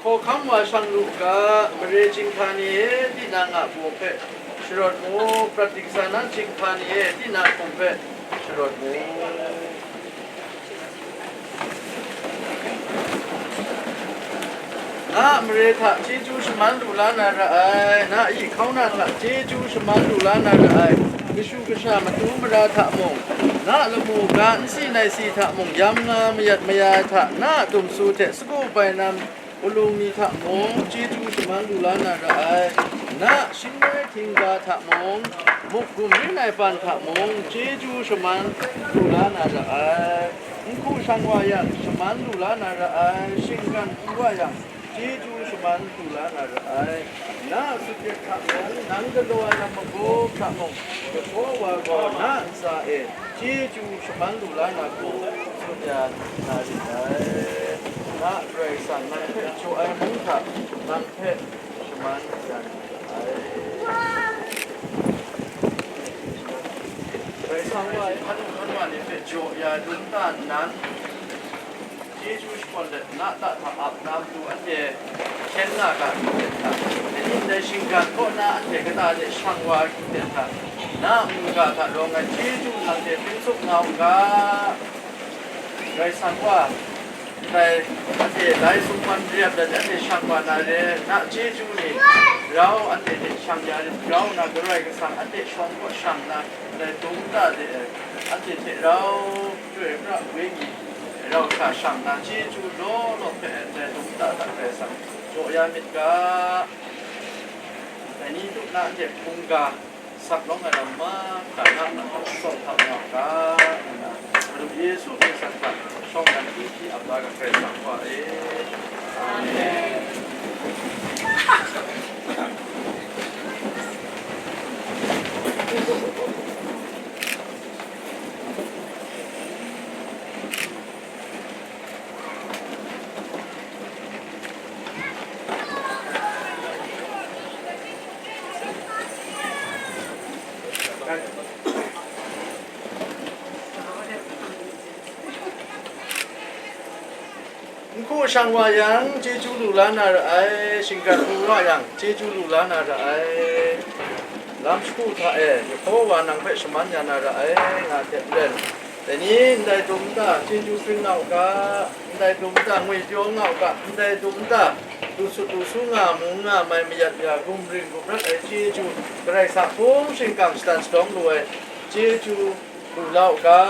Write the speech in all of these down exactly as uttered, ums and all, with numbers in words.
Hkam wa shang lu u ga, mare chyinghka ni e, tinang a baw hpe sharawt mu, prat dingsa na chyinghka ni e, tinang hkum hpe sharawt mu. Na mare hta chyeju shaman lu la na ra ai, na ahkau na hta chyeju shaman lu la na ra ai, kashu kasha matu mara hta mung, na lamu ga nsi naisi hta mung yam nga mayat maya ai hta, na a dumsu hte sagu bainam pulung ni hta mung chyeju shaman lu la na ra ai, na shingnoi htingga hta mung, muk gumrin ai ban hta mung chyeju shaman lu la na ra ai. Nhku shang wa yang, shaman lu la na ra ai, shinggan pru wa yang, chyeju shaman lu la na ra ai. Na sutdek hta mung, nang galaw ai lam magup hta mung, kahtawk wa gaw na ntsa e chyeju shaman lu la na hku tsun ya na rit ai. Na Karai Kasang nang hpe jaw ai mung hta nang hpe shaman ya na rit ai. Karai Kasang wa hkan hkan wa ni hpe jaw ya dum ta nnan, chyeju shakawn let na ta hta ap na matu anhte hkyen nga ga hte hta, dai shinggan kaw na anhte kata de shang wa hte hta, na mungga hta rawng ai chyeju nang hte pyin tsup nga u ga. Karai Kasang wa, ndai anhte lai sumpan rep let anhte shang wa na re, na chyeju ni rau anhte hte shang ya rit, rau na Karai Kasang anhte shawng kaw shang na, ndai dum ta de, anhte hte rau Chyoi pra Wenyi rau sha shang na chyeju law law hpe ndai dum ta hta Karai Kasang jaw ya myit ga. Dai ni tup na anhte hkungga sak lawng ai lam mahkra na a hta tsawm hta nga u ga, ngu na, Madu Yesu Hkristu hta shawng dan hpyi hpyi ap la ga Karai Kasang wa e. Amen. Nhku shang wa yang, chyeju lu la na ra ai, shinggan pru wa yang, chyeju lu la na ra ai. Lam shagu hta e, Yehowa nang hpe shaman ya na ra ai, nga hte maren, dai ni ndai dum nta chyeju tsun nga u ga, ndai dum nta ngwi pyaw nga u ga, ndai dum nta du sut du su nga, mung nga mai mayat ya, gumring gumrat ai chyeju, Karai Kasang hpung shingkang shatan shadawng lu ai chyeju, lu la u ga,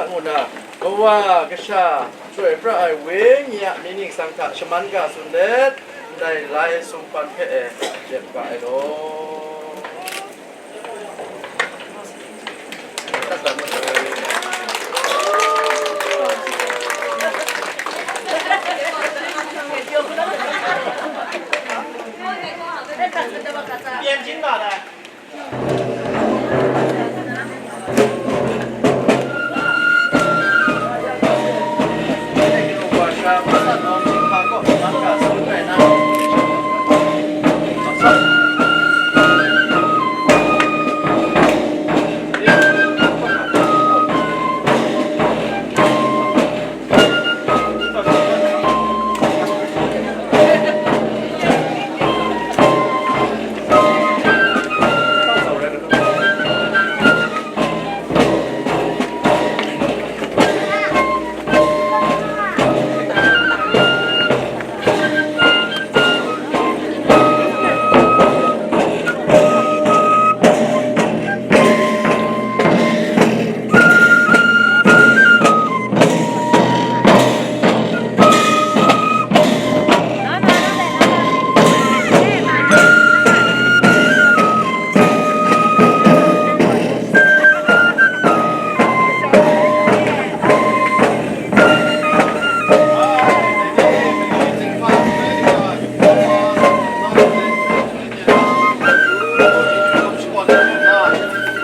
ngu na, Kawa, Kasha, Chyoi pra ai Wenyi a mying ningsang hta shaman ga tsun let, ndai lai sumpan hpe e jep ga ai law.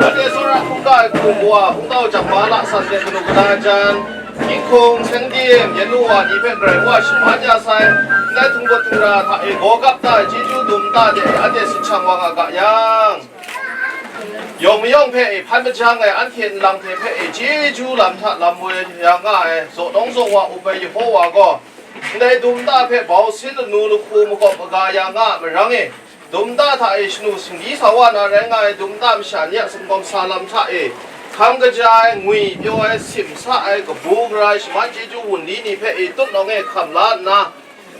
Ade tsawra hkungga ai hku baw a hkungga jang ba la san de kanu kana jan, Ginhkung, Sengdim, Yanu wa ni hpe Karai wa shaman ya sai, ndai htung bat htung ra hta e gaw gap ta ai chyeju dum ta de, anhte sut shang wa nga ga yang, yawng mayawng hpe e hpan majang ai anhte nlang hte hpe e chyeju lam hta lam woi ya nga ai, zaw nawng zaw wa up ai Yehowa gaw, Ndai dum nta hpe bau sin lanu lahku makawp maga ya nga a marang e, dum nta hta e shanu singli sa wa na rai nga ai dum nta masha ni a sumgawm sa lam hta e, hkam kaja ai, ngwi pyaw ai, sim sa ai, kabu gara ai shaman chyeju wunli ni hpe e tutnawng e hkam la nna,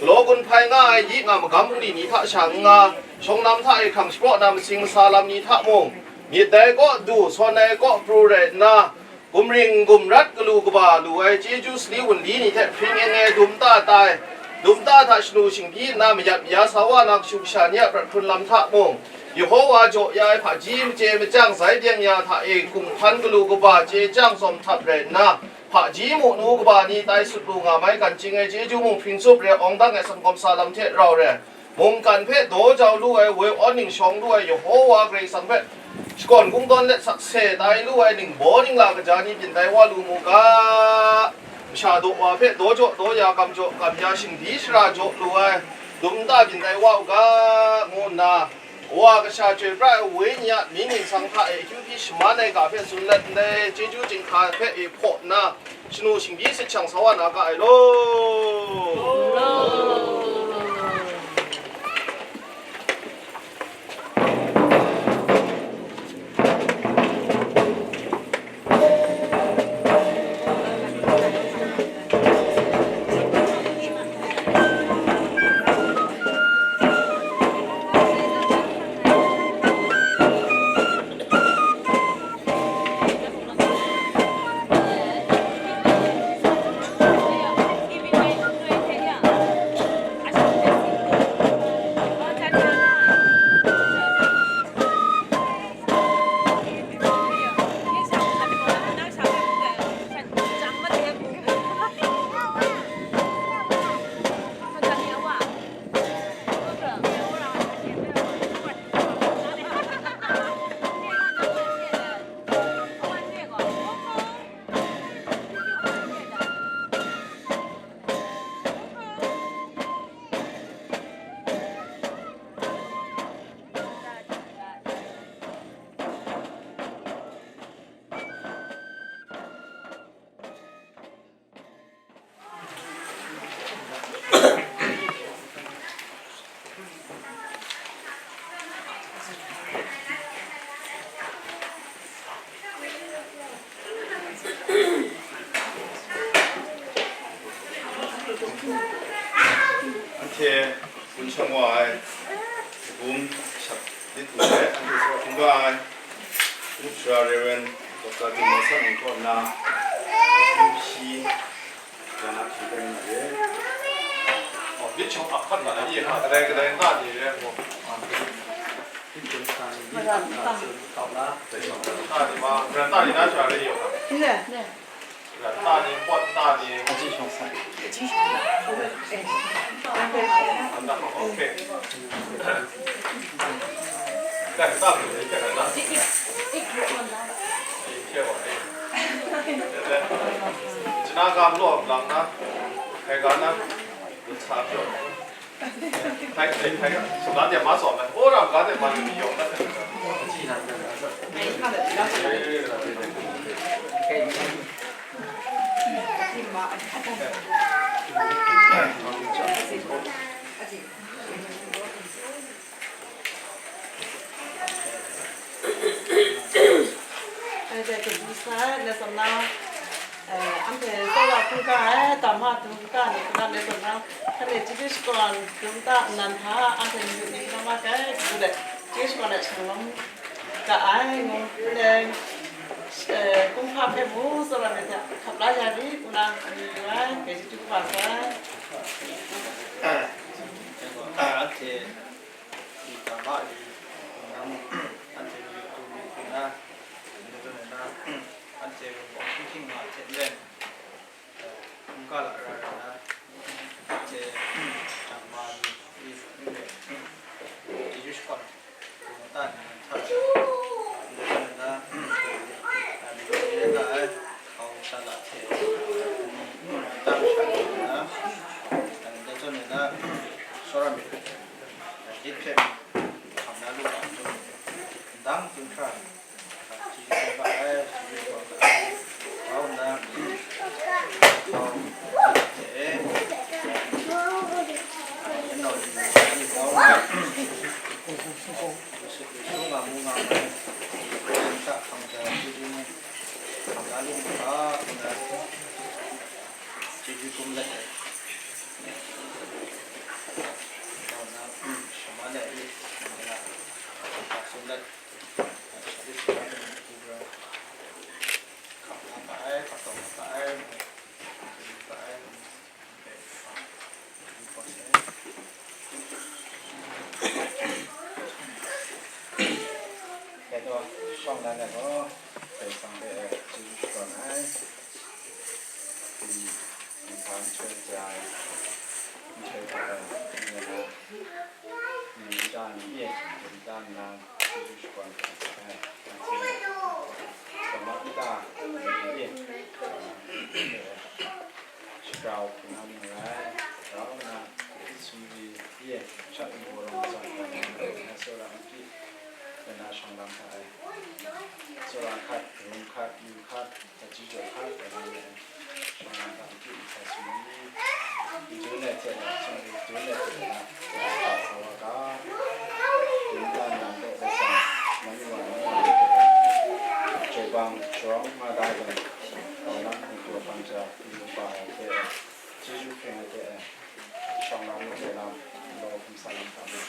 galaw gun hpai nga ai yi nga magam hkri ni hta sha n nga, shawng lam hta e hkrang shapraw na masing masa lam ni hta mung, myit dai kaw du, sawn ai kaw pru rai nna, gumring gumrat galu kaba lu ai chyeju sali wunli ni hte hpring eng ai dum nta tai, dum nta hta shanu shinghpyi nna mayat maya sa wa na kashu kasha ni a prat hkrun lam hta mung, Yehowa jaw ya ai hpaji machye machyang zai byeng ya hta e, hkunghpan galu kaba chye chyang tsawm htap rai nna, hpaji mu nu kaba ni tai sut lu nga mai kan ching ai chyeju mung hpring tsup re, awng dang ai sumgawm sa lam hte rau re, mungkan hpe daw jau lu ai woi awn ning shawng lu ai Yehowa Karai Kasang hpe shakawn kungdawn let sakse tai lu ai ningbaw ningla kaja ni byin tai wa lu mu ga. Masha daw wa hpe daw jaw daw ya, kam jaw kam ya, shingdi shara jaw lu ai dum nta byin tai wa u ga, ngu nna, Wa kasha chyoi pra ai Wenyi a mying ningsang hta e akyu hpyi shaman ai ga hpe tsun let ndai chyeju chyinghka hpe e hpaw nna, shanu shinghpyi sit shang sa wa na ga ai law. Anhte gun shang wa ai, gum shak lit lu ai, anhte sa hkungga ai, Mukshara Reverend Doctor Ding Masak Nang kaw nna, gumhpyi, China gam law lam na, hkai ga na, gun sa pyaw. Hkai, hkai, hkai ga, sumla de ma sawm na, o ram ga de ma ni yawng na. Anhte kaji sa ai, let tsawm na, eh, anhte tsawra hkungga ai, dama hkungga ni hkra let tsawm na, hkane chyeju shakawn dum nta nnan hta, anhte myu ni hkra ma kai, kabu let, chyeju shakawn ai shanglawm ga ai, ngu, ndai, eh, kumhpa hpe mung tsawra myit hta hkap la ya rit, ngu na, amyu yu ai, dai chyeju kaba sai. Anhte Dama ni, nang, anhte ni tu mi hpring na, ndai zawn e na, anhte Wunpawng hpung hkying nga hte maren, eh, hkungga la ra ai na, anhte dama ni, i, i, i, chyeju shakawn, nta ni, nta, ndai zawn e na, eh, ni, ni, na, eh, hkau sha la hte, ni, nta masha ni na, eh, ndai zawn e na, tsawra myit. Dai hpe hkam na lu ga, Kaisang hpe e chyeju shakawn ai. Nhtang nhtoi ja ai, nhtoi hta e, n-, nta ni e, nta nna chyeju shakawn ai. Kama nta ni e, shagrau hpung na mung rai, rau nna, Sumri e, shat ngu rawng tsawng hkra na, na tsawra n pyi, nna shawng lam hta e. Tsawra hkat, rum hkat, yu hkat, Hpaji jaw hka tawn na re ai, shawng na hta matu nhka sumri, madun ai hte na, sumri madun ai hte na, sa wa ga, dum dan nan gaw bai tsang, man wa man wa ai hte, jaw bang sharawng nga da ai gaw, kau lam ni jaw bang ja, yu ba ai hte, chyeju hpring ai hte, shawng lam ni jaw lam, law hkum sa lam hta na,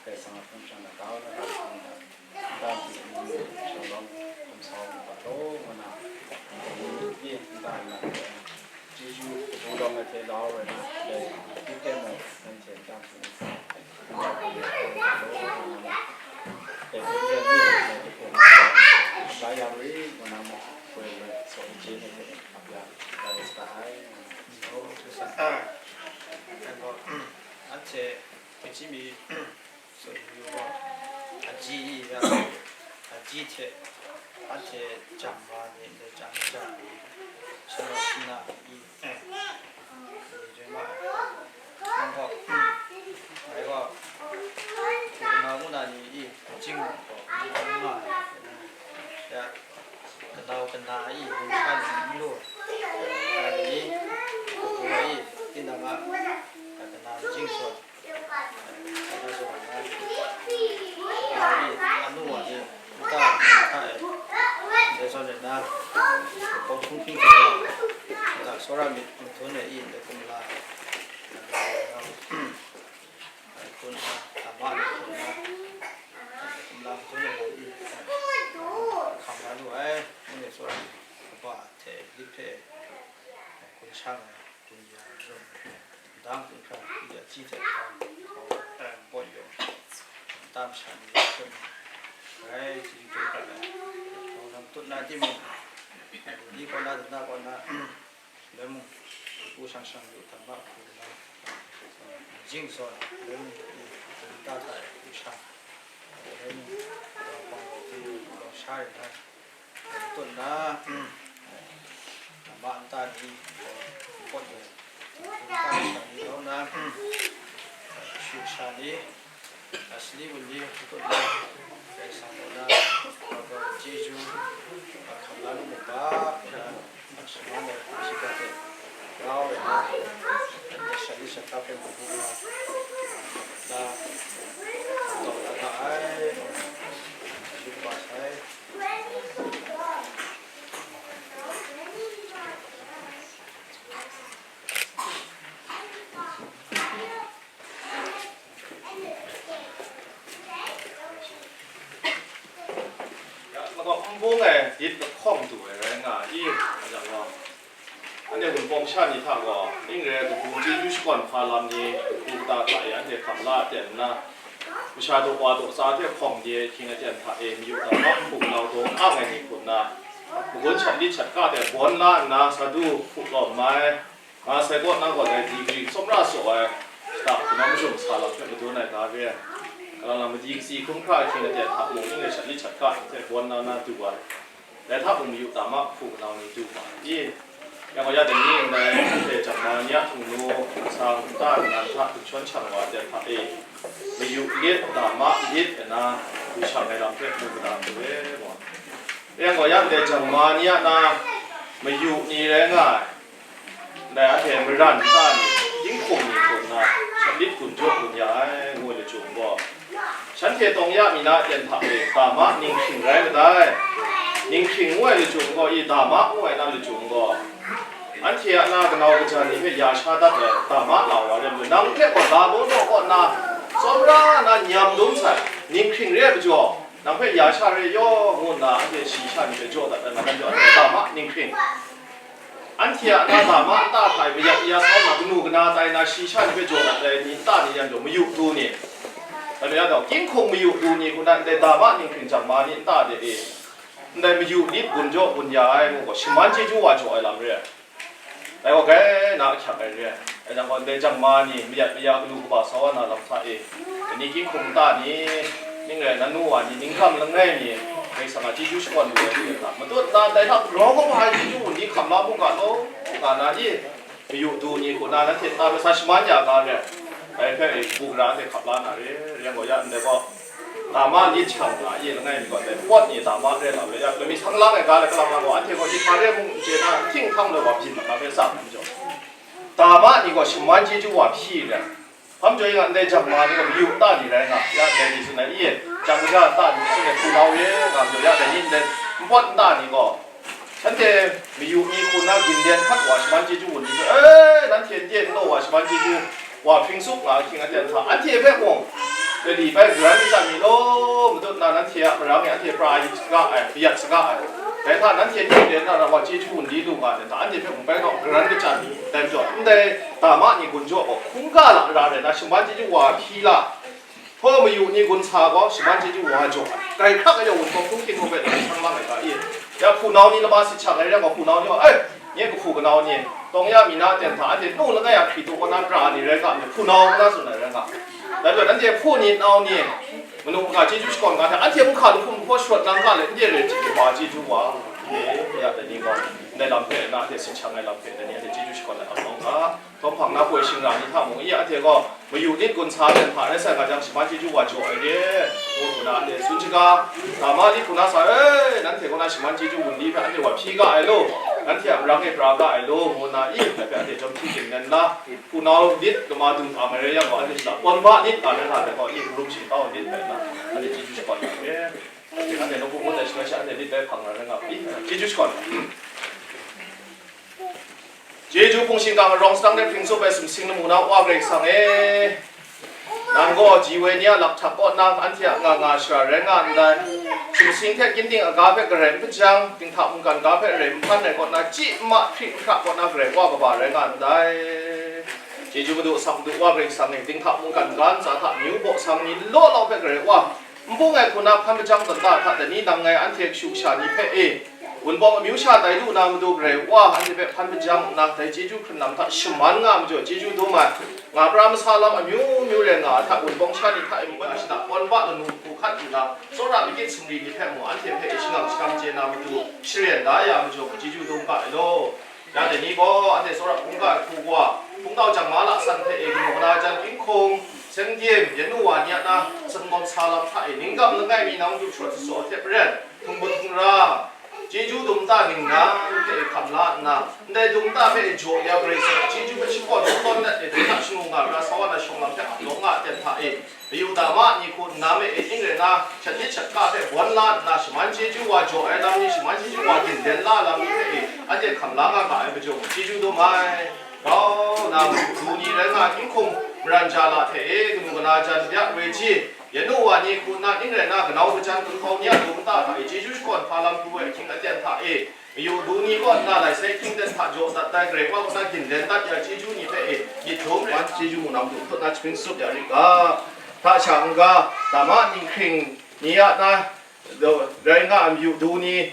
Kaisang a hpung shang na, kau na, kau na, Nta hpyi n-, shalom, gumsau, nta taw ngu na, dai ni pyi nta nna, chyeju kabu lawng ai hte lau ai na, dai ni hpe mung, nanhte nta hpyi n-, dai ni hpe mung, dai ni hpe mung, la yang ri ngu na mung, poi loi, saw n chye ai hte, ap ya, dai sa ai, ngu na. Anhte, Hpaji mi, Tsun yu gaw, aji i ya, aji hte, anhte jam wa ni, ndai jam ja ni, shana shana i, ni rai ma ai. Nang gaw, ngai gaw, hpung na ngu na ni i, jing gaw, n nga ai. Ya, kanau kana i, ngu sha ni n lu ai. Ai ni, hpung na i, tinang a, kana jing sawn. Anu wa ni, nta ni hta e, ndai zawn e na, kawng hkunghpring hte na, nta tsawra myit madun e i, ndai kumla, hkun na, dama ni hkun na, kumla madun e na i, hkam la lu ai, ngu ni tsawra myit kaba hte lit hpe, hkun shang ai. Kun ya, zun, ndang hkun hkran, ya, ji hte hkran, hkau, eh, pawt yaw, tam sha ni ya hkun, rai, ji hkun hkran ai, hkau nam tut na timung, ai, ni kaw na, dana kaw na, loi mung, hku shang shang yu, dama hku na, jing zawn, loi mung, i, ta ta ai, hku shang, loi mung, lawng pang, lawng sha rai na, Tut nna, ama nta ni, npawt ni, nta sha ni, grau nna, shu sha ni, sali wunli tut nna, Karai Kasang kaw na, grau grau chyeju, hkam la lu mu ga, nna, shaman ai, shiga hte, grau ai nna, sha ni sha kap ai mu ga, nna, taw la ga ai, chyeju kaba sai. Ya, makawp nbung e, dit lahkawng du ai rai nga i, a yang gaw, anhte Wunpawng sha ni hta gaw, ning re ai kabu chyeju shakawn hpa lam ni, kabu kata hta e anhte hkam la ai ten nna, masha daw wa daw tsa hte hkawng de ahkying aten hta e mayu dama hku nau dawng ang ai ni hku nna, magun shat lit shat ka de bawn la nna, sa du hku lawm mai, nga sai kaw nang gaw dai digri tsawmra saw ai, shada hpunau mazum sa lam hpe madun ai ga re ai, kalang lang madi katsi hkrum hkra ahkying aten hta mung ning rai shat lit shat ka ni hte bawn la nna du ai. Dai hta mung mayu dama hku kanau ni du ma ai i? Yang gaw ya dai ni ndai, anhte jangma ni a htingnu, nsang nta nnan hta hkum shawn shang wa ai hta e, mayu lit, dama lit, nna, du shang ai lam hpe mu mada hku e, mu ai. Yang gaw ya ndai jangma ni a na, mayu ni rai nga ai. Ndai anhte maran nta ni, dinghpung ni hkrum nna, shat lit gun jaw gun ya ai, ngu ai lachyum gaw, shanhte tawng ya mi na aten hta e, dama ninghking rai madai, ninghking ngu ai lachyum gaw, i dama ngu ai na lachyum gaw, anhte a na kanau kaja ni hpe ya sha dat ai, dama lau wa rai nme, nang hpe gaw la law law kaw nna, tsawmra na nyam dum sai, ninghking re ai majaw, nang hpe ya sha re yaw, ngu nna anhte shayi sha ni hpe jaw dat ai, nang anhte dama ninghking. Anhte a na dama nta hta e mayak ya sa na, kanu kana tai na, shayi sha ni hpe jaw dat ai ni nta ni yan gaw mayu du ni, dai mayu ya gaw, ginhkung mayu du ni hku na ndai dama ninghking jangma ni nta de e, Ndai mayu lit gun jaw gun ya ai ngu gaw, shaman chyeju wa jaw ai lam re ai. Dai gaw grai na ahkyak ai re ai. Dai jang gaw, ndai jangma ni, mayat maya galu kaba sa wa na lam hta e, dai ni, ginhkum nta ni, ning rai nan nu wa ni, ningkam langai mi, Karai Kasang a chyeju shakawn lu ai hte hta, matut na ndai hta grau kau ai chyeju wunli hkam la mu ga law, nga na i, mayu du ni hku na nanhte ta masa shaman ya ga re ai. Dai hpe e, kabu gara hte hkap la na re, rai yang gaw, ya ndai gaw, dama lit shang nga ye langai mi gaw, dai pawt ni dama re la, ya lami sang lang ai ga le, kalang lang gaw, anhte gaw hpa re mung n chye na, hting hkang de wa byin mat na hpe tsap ai majaw, dama ni gaw shaman chyeju wa hpyi re ai. Hpa majaw i nga, ndai jangma ni gaw mayu nta ni rai nga, ya ndai ni tsun ai, i, jang kaja nta ni tsun ai, hpunau re nga majaw, ya dai ni ndai npawt nta ni gaw, shanhte mayu ni hku na ginlen hkat wa shaman chyeju wunli hpe, e, nanhte n de n law wa shaman chyeju wa hpring tsup nga ahkying aten hta, anhte hpe mung lali bai garan kachyan mi law, matut na nanhte a marang e anhte pra yu saga ai, kayat saga ai. Dai hta nanhte ning de na ra wa chyeju wunli lu nga ai hta, anhte hpe mung bai naw garan kachyan mi, dai majaw, ndai dama ni gun jaw gaw hkungga lara rai na shaman chyeju wa hpyi la, hpaw mayu ni gun sa gaw shaman chyeju wa jaw ai. Grai hkrak ai wunpawng hkunghking hkungga hpe dai sang lang ai ga i, ya hpunau ni lama sit shang ai rai yang gaw, hpunau ni gaw, "Ai, nye kahpu kanau ni, tawng ya mi na ten hta, anhte nu langai a hkri du kaw na pra ni rai ga, hpunau ngu na tsun ai rai nga. Dai majaw, nanhte hpu ni nau ni, manu maka chyeju shakawn ga hte, anhte mung hka lahkum lahpaw sharawt nang ga let, n de re, chyeju wa, chyeju wa, e, ya dai ni gaw, ndai lam hpe na, anhte sit shang ai lam hpe, dai ni anhte chyeju shakawn ai lam nau nga." Htawm hpang na poi shingra ni hta mung i, anhte gaw mayu lit gun sa ten hpa rai sai nga jang, shaman chyeju wa jaw ai re, ngu hku na anhte tsun shaga, dama lit hku na sa, e, nanhte kaw na shaman chyeju wunli hpe anhte wa hpyi ga ai law, nanhte a marang e pra ga ai law, ngu na i, dai hpe anhte jawm hpyi ginlen la, hpunau lit lama dung nga ai rai yang gaw, anhte shada pawn ba lit nga ai hta gaw, i, hparum shingtau lit hpe na, anhte chyeju shakawn ai re. Anhte nawku ngut ai shaloi sha, anhte lit bai hpang na rai nga ai, chyeju shakawn ai. Chyeju hpung shingkang arawng sadang de hpring tsup ai sumsing lamu na Wa Karai Kasang e, nang gaw ji woi ni a lakhtak kaw na anhte a nga nga shara rai nga ndai. Sumsing hte ginding aga hpe garai n hpajang, dinghta mungkan ga hpe rai n hpan ai kaw na, chyi ma hpri hkra kaw na garai wa kaba rai nga ndai. Chyeju madu, asak madu Wa Karai Kasang e, dinghta mungkan ga ntsa hta amyu baw sang ni law law hpe garai wa, n bung ai hku na hpan hpajang tawn da hta, dai ni nang ngai anhte kashu kasha ni hpe e, wunpawng amyu sha tai lu na matu garai wa anhte hpe hpan hpajang nna, dai chyeju hkrun lam hta shaman nga ai majaw chyeju dum ai. Nga pra masa lam amyu myu rai nga ai hta, wunpawng sha ni hta e mung na shada pawn ba lanu hku hkat nna, tsawra makyit sumri ni hpe mung anhte hpe e shangang shakam chye na matu sharen da ya ai majaw chyeju dum ga ai law. Ya dai ni gaw anhte tsawra hkungga ai hku wa, hpungtau jangma lasan hpe e kanu kana jan, ginhkum, sengdim, ya nu wa ni a na, sumgawm sa lam hta e, ningkam langai mi nang du sharawt sutsaw hte maren, hkunggun hkungga, chyeju dum nta ningnan hte e hkam la nna, ndai dum nta hpe e jaw ya Karai Kasang a chyeju hpe shakawn kungdawn dat e, dai hta shanu nga ra sa wa na shawng lam hte ap lawk nga ai ten hta e, mayu dama ni hku nna me e, ning rai na, shat myit shat ka hpe bawn la nna, shaman chyeju wa jaw ai lam ni, shaman chyeju wa ginlen la ai lam ni hpe e, anhte hkam la nga ga ai majaw, chyeju dum ai. Grau na, mayu du ni rai nga, ginhkum maran ja la hte e, kanu kana jan, ya roi ji, ya nu wa ni hku nna, ning rai na, kanau kajan, kunhkau ni a dum nta hta e, chyeju shakawn hpa lam pru ai ahkying aten hta e, mayu du ni kaw nna lai sai hkying ten hta jaw dat ai Karai Wa kaw na ginlen dat ya chyeju ni hpe e myit dum rai, chyeju mung na madu hput na jahpring tsup ya rit ga. Hta sha n-ga, dama ninghkring ni a na, rai nga ai mayu du ni,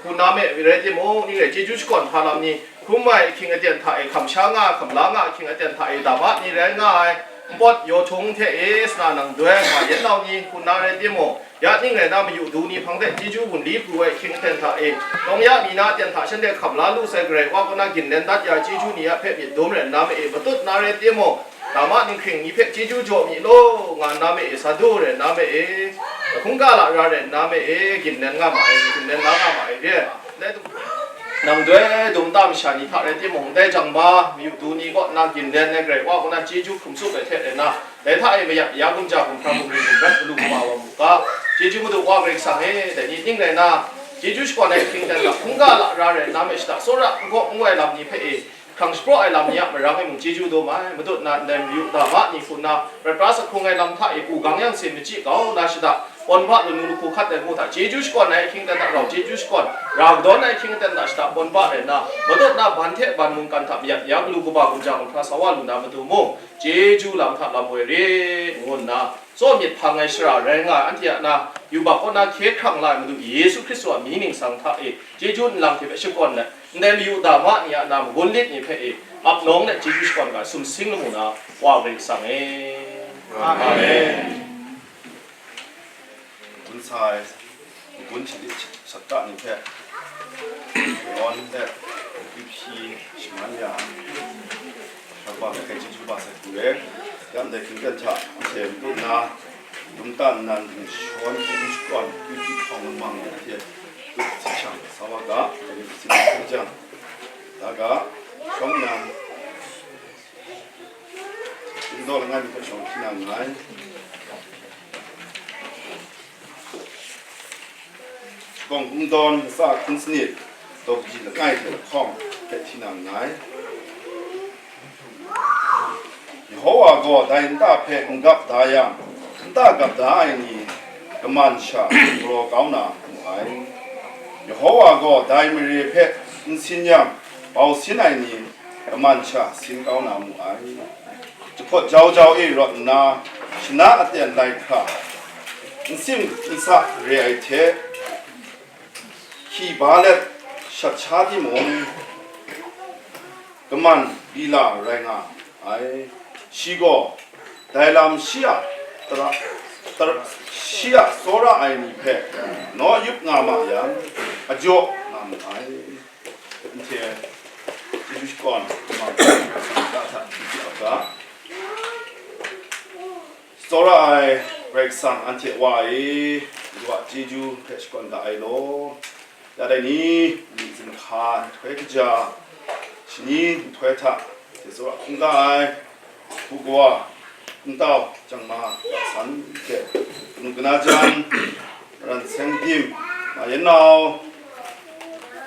hku na me rai timung, ning rai chyeju shakawn hpa lam ni, hkrum ai ahkying aten hta e, hkam sha nga, hkam la nga ahkying aten hta e, dama ni rai nga ai, npawt yaw htung hte e, sana nang doi nga yen nau ni, hku na rai timung, ya ning rai na mayu du ni hpang de chyeju wunli pru ai ahkying aten hta e, tawng ya mi na aten hta shanhte hkam la lu sai Karai Wa kaw na ginlen dat ya chyeju ni a hpe myit dum rai nna me e, matut na rai timung, dama ninghkring ni hpe chyeju jaw mi law, nga nna me e, sadu rai nna me e, hkungga lara rai nna me e, ginlen nga ma ai, ginlen la nga ma ai re. Nang doi dum nta masha ni hta rai timung, dai jangma mayu du ni kaw nna ginlen ai Karai Wa kaw na chyeju hkrum tsup ai hte rai nna, dai hta e mayat ya gumja gumhpraw gumring gumrat galu kaba wa mu ga. Chyeju madu Wa Karai Kasang e, dai ni ning rai na, chyeju shakawn ai ahkying ten hta hkungga lara rai nna me shada, tsawra n gaw n wai lam ni hpe e, hkrang shapraw ai lam ni a marang e mung chyeju dum ai, matut na ndai mayu dama ni hku nna, prat pra sak hkrung ai lam hta e, hpu gang yang se machyi kau na shada, pawn ba lanu lahku hkat ai hku hta, chyeju shakawn ai ahkying ten hta rau chyeju shakawn, ra kadawn ai ahkying ten hta shada pawn ba rai nna, matut na ban hte ban mungkan hta mayat ya galu kaba gumja gumhpraw sa wa lu na matu mung, chyeju lam hta lam woi rit, ngu nna, tsaw myit hpang ai shara rai nga ai anhte a na, yubak kaw na hkye hkrang la ai Madu Yesu Hkristu a mying ningsang hta e, chyeju nlang hte hpe shakawn let, ndai mayu dama ni a na magun lit ni hpe e, ap nawng let chyeju shakawn ga ai sumsing lamu na Wa Karai Kasang e. Amen. Gun sa ai, gun hti lit sat ta ni hpe, yawn let, yu hpyi shaman ya, Hkristu hpe hkai chyeju ba sai hku re, ya ndai hkying ten hta, anhte matu na, dum tan nnan dingshawn chyeju shakawn, yu hpyi hpawng lamang ni hte, dut sit shang sa wa ga, dai ni hpyi sin hkun jang, da ga, shawng nnan, N daw langai mi hpe shawng hpyi na nngai. Shakawn N daw ntsa hkun sanit, daw kaji langai hte lahkawng hpe hti na nngai. Yehova gaw dai nta hpe n gap da yang, nta gap da ai ni kaman sha galaw kau na mu ai. Yehova gaw dai mare hpe n sin yang, bau sin ai ni kaman sha sin kau na mu ai. Jahpawt jau jau e rawt nna, shana aten lai hkra, nsim nsa re ai hte, hkyi ba let shat sha timung, kaman bila rai nga ai. Shi gaw dai lam shi a tara, tara, shi a tsawra ai ni hpe naw yup nga ma yang, ajaw nga mu ai. Anhte chyeju shakawn lamang hta hpyi ap ga. Tsawra ai Karai Kasang, anhte Wa e, Madu a chyeju hpe shakawn ga ai law. Ya dai ni, myi zinhka nhtoi kaja, shani nhtoi hta, hte tsawra hkungga ai, hku kawa, ntau, chyangma, san hte, kanu kana jan, maran seng dim, ma yan nau,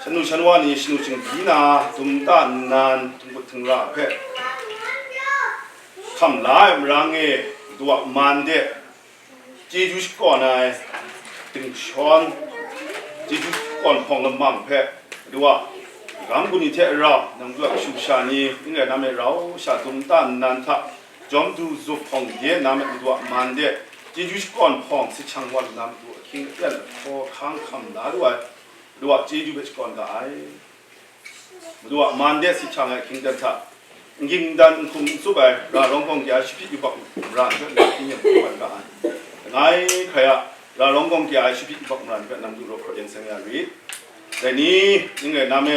shanu shanwa ni shanu shingbi na, dum ta nnan, htingkut htingra hpe, hkam la ai marang e, Madu a man de, chyeju shakawn ai dingshawn, chyeju shakawn hpawng lamang hpe, Madu a ram gun ni hte rau, nang Madu a kashu kasha ni, n rai na me rau sha dum ta nnan hta, jawm du zup hpawng de na me Madu a man de, chyeju shakawn hpawng sahkyan wan nna Madu ahkying aten lahkaw hkang hkam la lu ai, Madu a chyeju hpe shakawn ga ai. Madu a man de sahkyan ai hkying ten hta, n ging n dan n hkum n tsup ai ra rawng gawng kya ai shapyit yubak mara ni hpe nang hpyi nem hpyi wan ga ai. Langai hkrai a, ra rawng gawng kya ai shapyit yubak mara ni hpe nang du raw hkrawt yen seng ya rit. Dai ni, ning rai na me,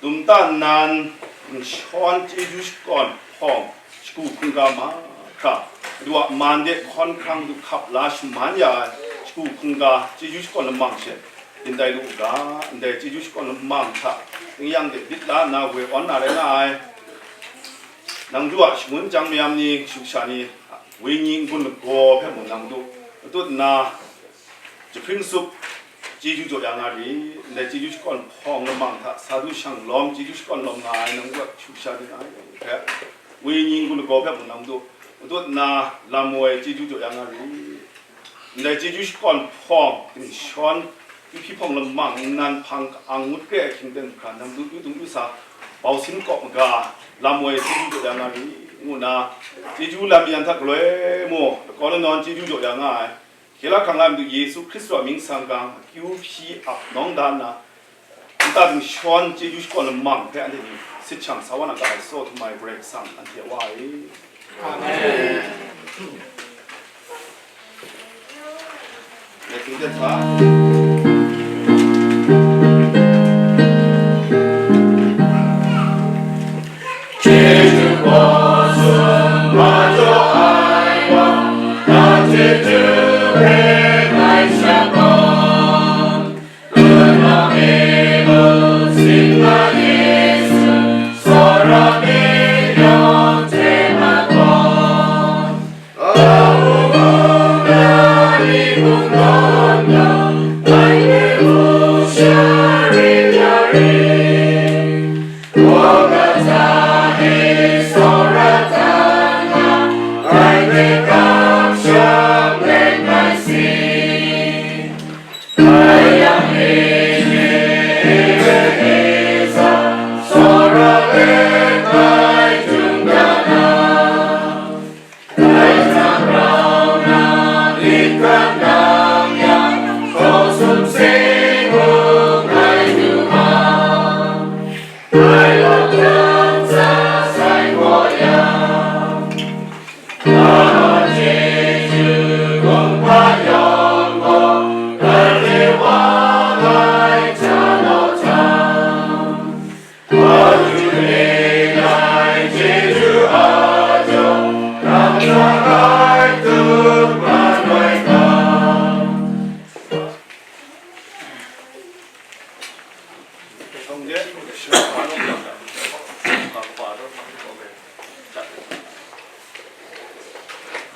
dum ta nnan, nshawn chyeju shakawn hpawng, shagu hkungga mahkra, Madu a man de hkawn hkrang du hkap la shaman ya ai, shagu hkungga chyeju shakawn lamang she, yin tai lu u ga, ndai chyeju shakawn lamang hta, tingyan de bit la nna woi awn na rai nga ai. Nang Madu a shangun chyang mayam ni, shu sha ni, wenyi n-gun lagaw hpe mung nang Madu matut nna, jahpring sup, chyeju jaw ya nga ri, ndai chyeju shakawn hpawng lamang hta, sa du shang lawm, chyeju shakawn lawm nga ai, nang Madu a shu sha ni ai hpe, wenyi n-gun lagaw hpe mung nang Madu matut nna, lam woi chyeju jaw ya nga ri. Ndai chyeju shakawn hpawng, dingshawn, yu hpyi hpawng lamang, nnan hpang ka-ang ngut kre ai hkying ten hkra, nang du yu dung yu sa, bau sin kawp maga, lam woi chyeju jaw ya nga ri, ngu nna, chyeju lam yan hta galoi mu, lakaw lanawn chyeju jaw ya nga ai, hkye la hkrang la ai Madu Yesu Hkristu a mying sanggang, akyu hpyi ap nawng da nna, nta dingshawn chyeju shakawn lamang hpe anhte ni sit shang sa wa na ga ai, tsaw htum ai Karai Kasang, anhte a Wa e. Amen. Let's sing that song. Chyeju hkaw tsun majaw ai wa, na chyeju hpe ngai sha gaw,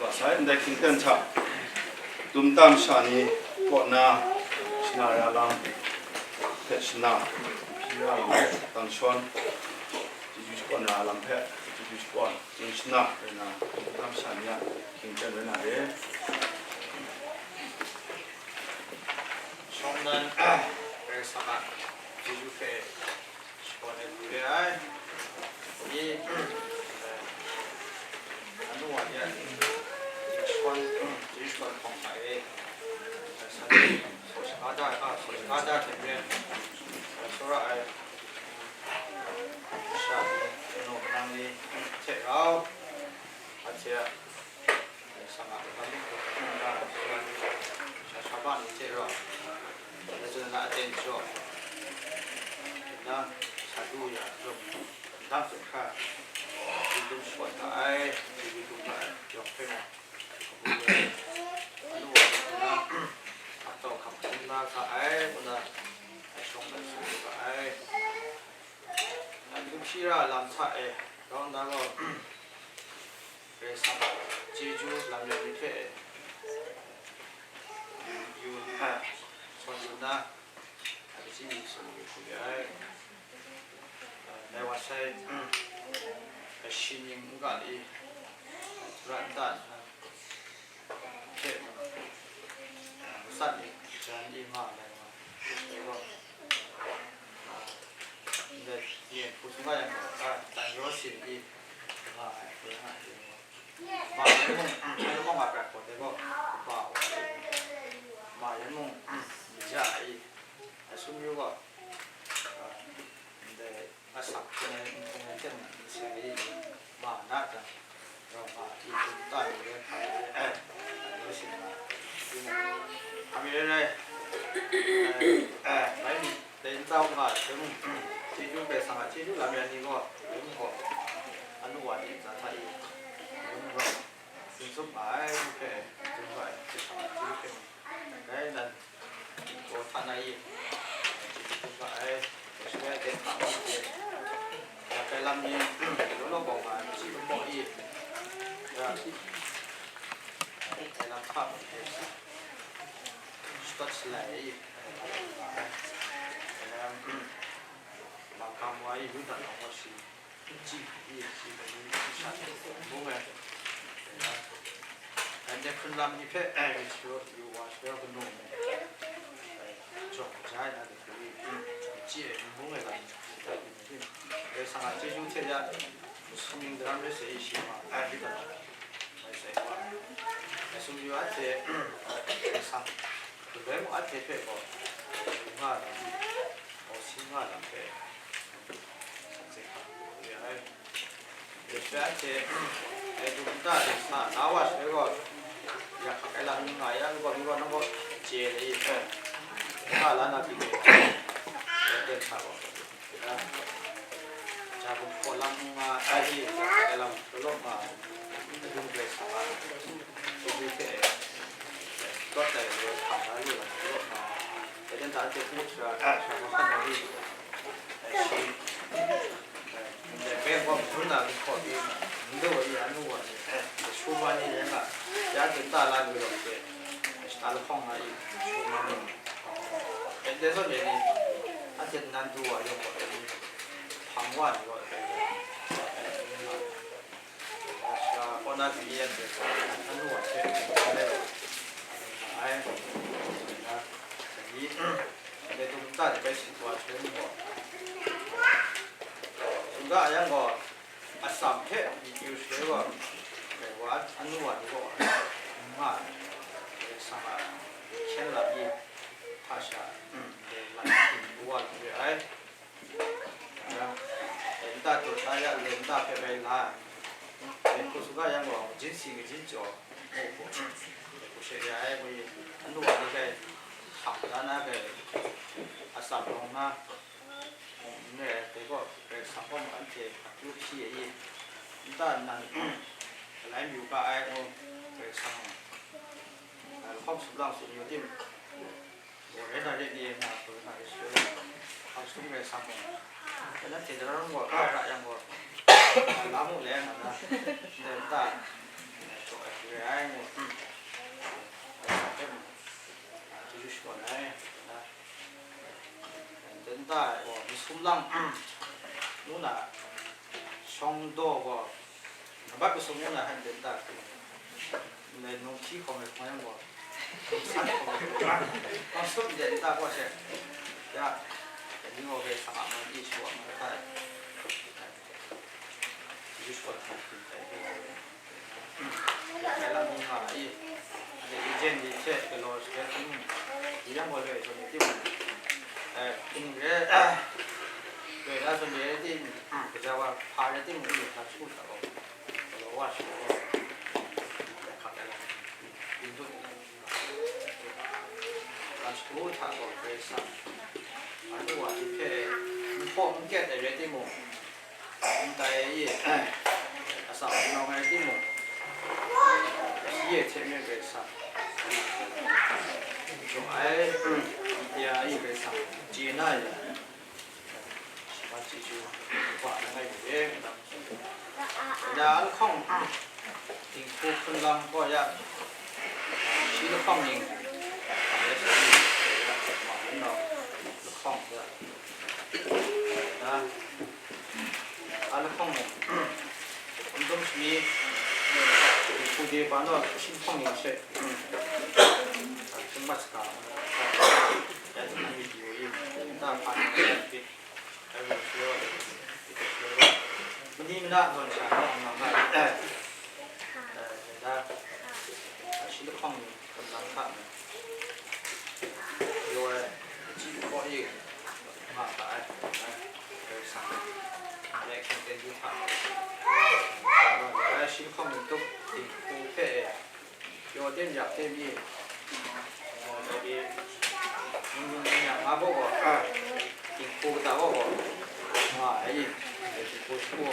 Wa sai ndai hkying ten hta, tum tam sha ni kaw na shana ra lam hpe shana, hpyi ra lam hpe tang shawn, chyeju shakawn ra lam hpe chyeju shakawn, tsun shana rai na, tum tam sha ni a hkying ten rai na re. Shawng nnan, Karai Kasang a chyeju hpe shakawn ai hku re ai. Ni, eh, anu wa ni a, shakawn, chyeju shakawn hpawng hta e, eh, sa, saw shaga da, a, saw shaga da hte maren, eh, tsawra ai, sha ni, kanu manang ni hte rau, a hte a, Karai Kasang a lam hpe hkrum na, sha, sha ba ni hte rau, na zun na aten jaw, na sa du ya, lung ndang tsun hkra, chyeju dum shakawn hta ai, chyeju dum hta ai, yawng hpe mung, kabu ai, alu wa na, a tau hkam hkrum na hka ai, ngu na, a shawng na tsun hka ai. Dum shi ra lam hta e, grau nna gaw, Karai Kasang a chyeju lam rai ni hpe, yu, a, sawn yu nna, a, kaji ni sung yu hku ya ai. A, dai wa sai, a, shi ning n ga li, ra nta nna, hte mung, a, matsat ni, jan ni nga ai wa, ndai ni hku sung ga yang gaw, a, dan raw sin ni nga ai, hkoi nga ai wa. Ma yan mung, yan mung a prat gaw dai gaw, kaba wa ai. Ma yan mung, mija ai, a sum yu gaw, a, ndai, asak hpung ai, nhpung ai hte mung n seng ai, ma na jang, rau nga, i hpung ta ni rai hpa rai, eh, anu sin na, tinang, ami rai rai, eh, eh, mai mi, dai nta u nga ai hpe mung, chyeju Karai Kasang a chyeju lam yan ni gaw, rai mung gaw, anu wa ni ntsa hta i, rai mung gaw, tsun tsup nga ai, hpe, tsun ga ai, Karai Kasang a chyeju hpe mung, dai nan, Gaw hta na i, chyeju hkrum ga ai, Australia de hpa mung de, ya kai lam ni, law law bawng nga ai, machyi lamaw i, ya, kai lam hpa mung de, shakawt shalai i, kai lam, mangkam wa i, Yuda nawng wa shi, Chyi hkri, chyi hkri, chyi sha hte n bung ai. Anhte hkrun lam ni hpe, eh, yu wa, yu wa, kanu mu, eh, jawng ja ai na, hkri, chyi ai n bung ai lam ni hpe, Karai Kasang a chyeju hte ya, sumning daram rai sai, shi ma, eh, yu ga, rai sai wa, eh, sumyu a hte, Karai Kasang, Galoi mung a hte hpe gaw, nga lam, gaw si nga lam hpe, sa hte hkam re ai. Dai shaloi anhte, dai dum nta dai sa na wa shaloi gaw, ya hkak ai lam n nga yang gaw, mi gaw nang gaw chye ai hpe, nga la na pyi gaw, dai hta gaw, Ja hpung hkaw lam n nga ai, ja hpung ai lam law law nga ai, Madu Karai Kasang a chyeju hte, tawt ai, hkam da lu ai, law law nga ai, dai dan hta anhte hkrit sara, sara hkawm hkam na lu ai, shi, ndai hpe gaw madun na lu hkaw pyi, ndu ai, anu wa ni, dai shu ma ni rai nga, ya hte nta la lu ai hte, shata lahkawng nga ai, shu ma ni, dai zawn e ni, anhte nan du wa yawng gaw, dai ni, hpang wa ni gaw, dai ni, Sha kaw na pyi yan hte, anu wa hte, ai, na, dai ni, dai dum nta ni bai sit wa hte ni gaw, shingga yang gaw, atsam hte myit yu shaloi gaw, dai wa, anu wa ni gaw, n nga ai, dai Karai Kasang a hkyen lam ni hta sha, dai lam hpyi wa lu re ai. Nta tut na ya le nta hpe rai la ai. Hku sung ga yang gaw, majin si majin jaw, mu hku, hku she ya ai, mu i, anu wa ni kai, hkam da na kai, atsam rawng na, n rai ai, dai gaw, Karai Kasang gaw anhte akyu hpyi ai i, nta nnan, galai mayu ga ai, ngu, Karai Kasang, a, lahkawng sumlang tsun yu tim, Gaw rai na re ni, nga hpung na re shaloi, Sum rai sang gaw, nanhte daram gaw, ra yang gaw, la mu le, nga na, ndai nta, jaw ai hku re ai, ngu, chyeju shagun ai, nga na, ndai nta gaw, masum lang, nu na, shawng daw gaw, Nabat masum ngu na hkan den ta hku, ndai nung hti hkawm ai hkawng yang gaw, san hkawm ai hkawng, hkawng sup ndai nta gaw she, ya, dai ni gaw Karai Kasang a man e shawa ma hta e, Yesu a hkawm hkun tai hkawm ai, ya, dai lam ni nga i, dai agent ni hte galaw shaga hkun, i yang gaw loi zawn ni timung, eh, hpring re, loi na zawn ni rai timung, gaja wa hpa rai timung, i hta hkru hta gaw. Galaw wa shagu gaw, hkap ai lam, byin dut ai lam, lam shagu hta gaw Karai Kasang, anhte wa ni hpe n hpaw n kyet ai rai timung, n tai ai i, atsam n nawng ai rai timung, shi e hte maren Karai Kasang, jaw ai, ya i Karai Kasang, chye na ya. Shaman chyeju wa langai mi e, ya lahkawng dinghku hpun lam gaw ya, shi lahkawng ning, ya, ma ning nau lahkawng ya, ya, a lahkawng ning, n dum shani, dinghku de ban gaw shi lahkawng ning she, hpun mat saga, ya, mi yu i, nta hpa ni, Mani mana zawn sha na, nang nga, eh, eh, da, shi lahkawng ni, hpun lam hta na, yaw ai, chyi hkaw e, nga ga ai, eh, Karai Kasang, eh, hkying ten du hta na, eh, shi lahkawng ni tup, dinghku hpe e, Yaw tem yak tem i, dai ni, mung mung mung yang nga baw gaw, dinghku kata baw gaw, nga ai i, dai dinghku shagu,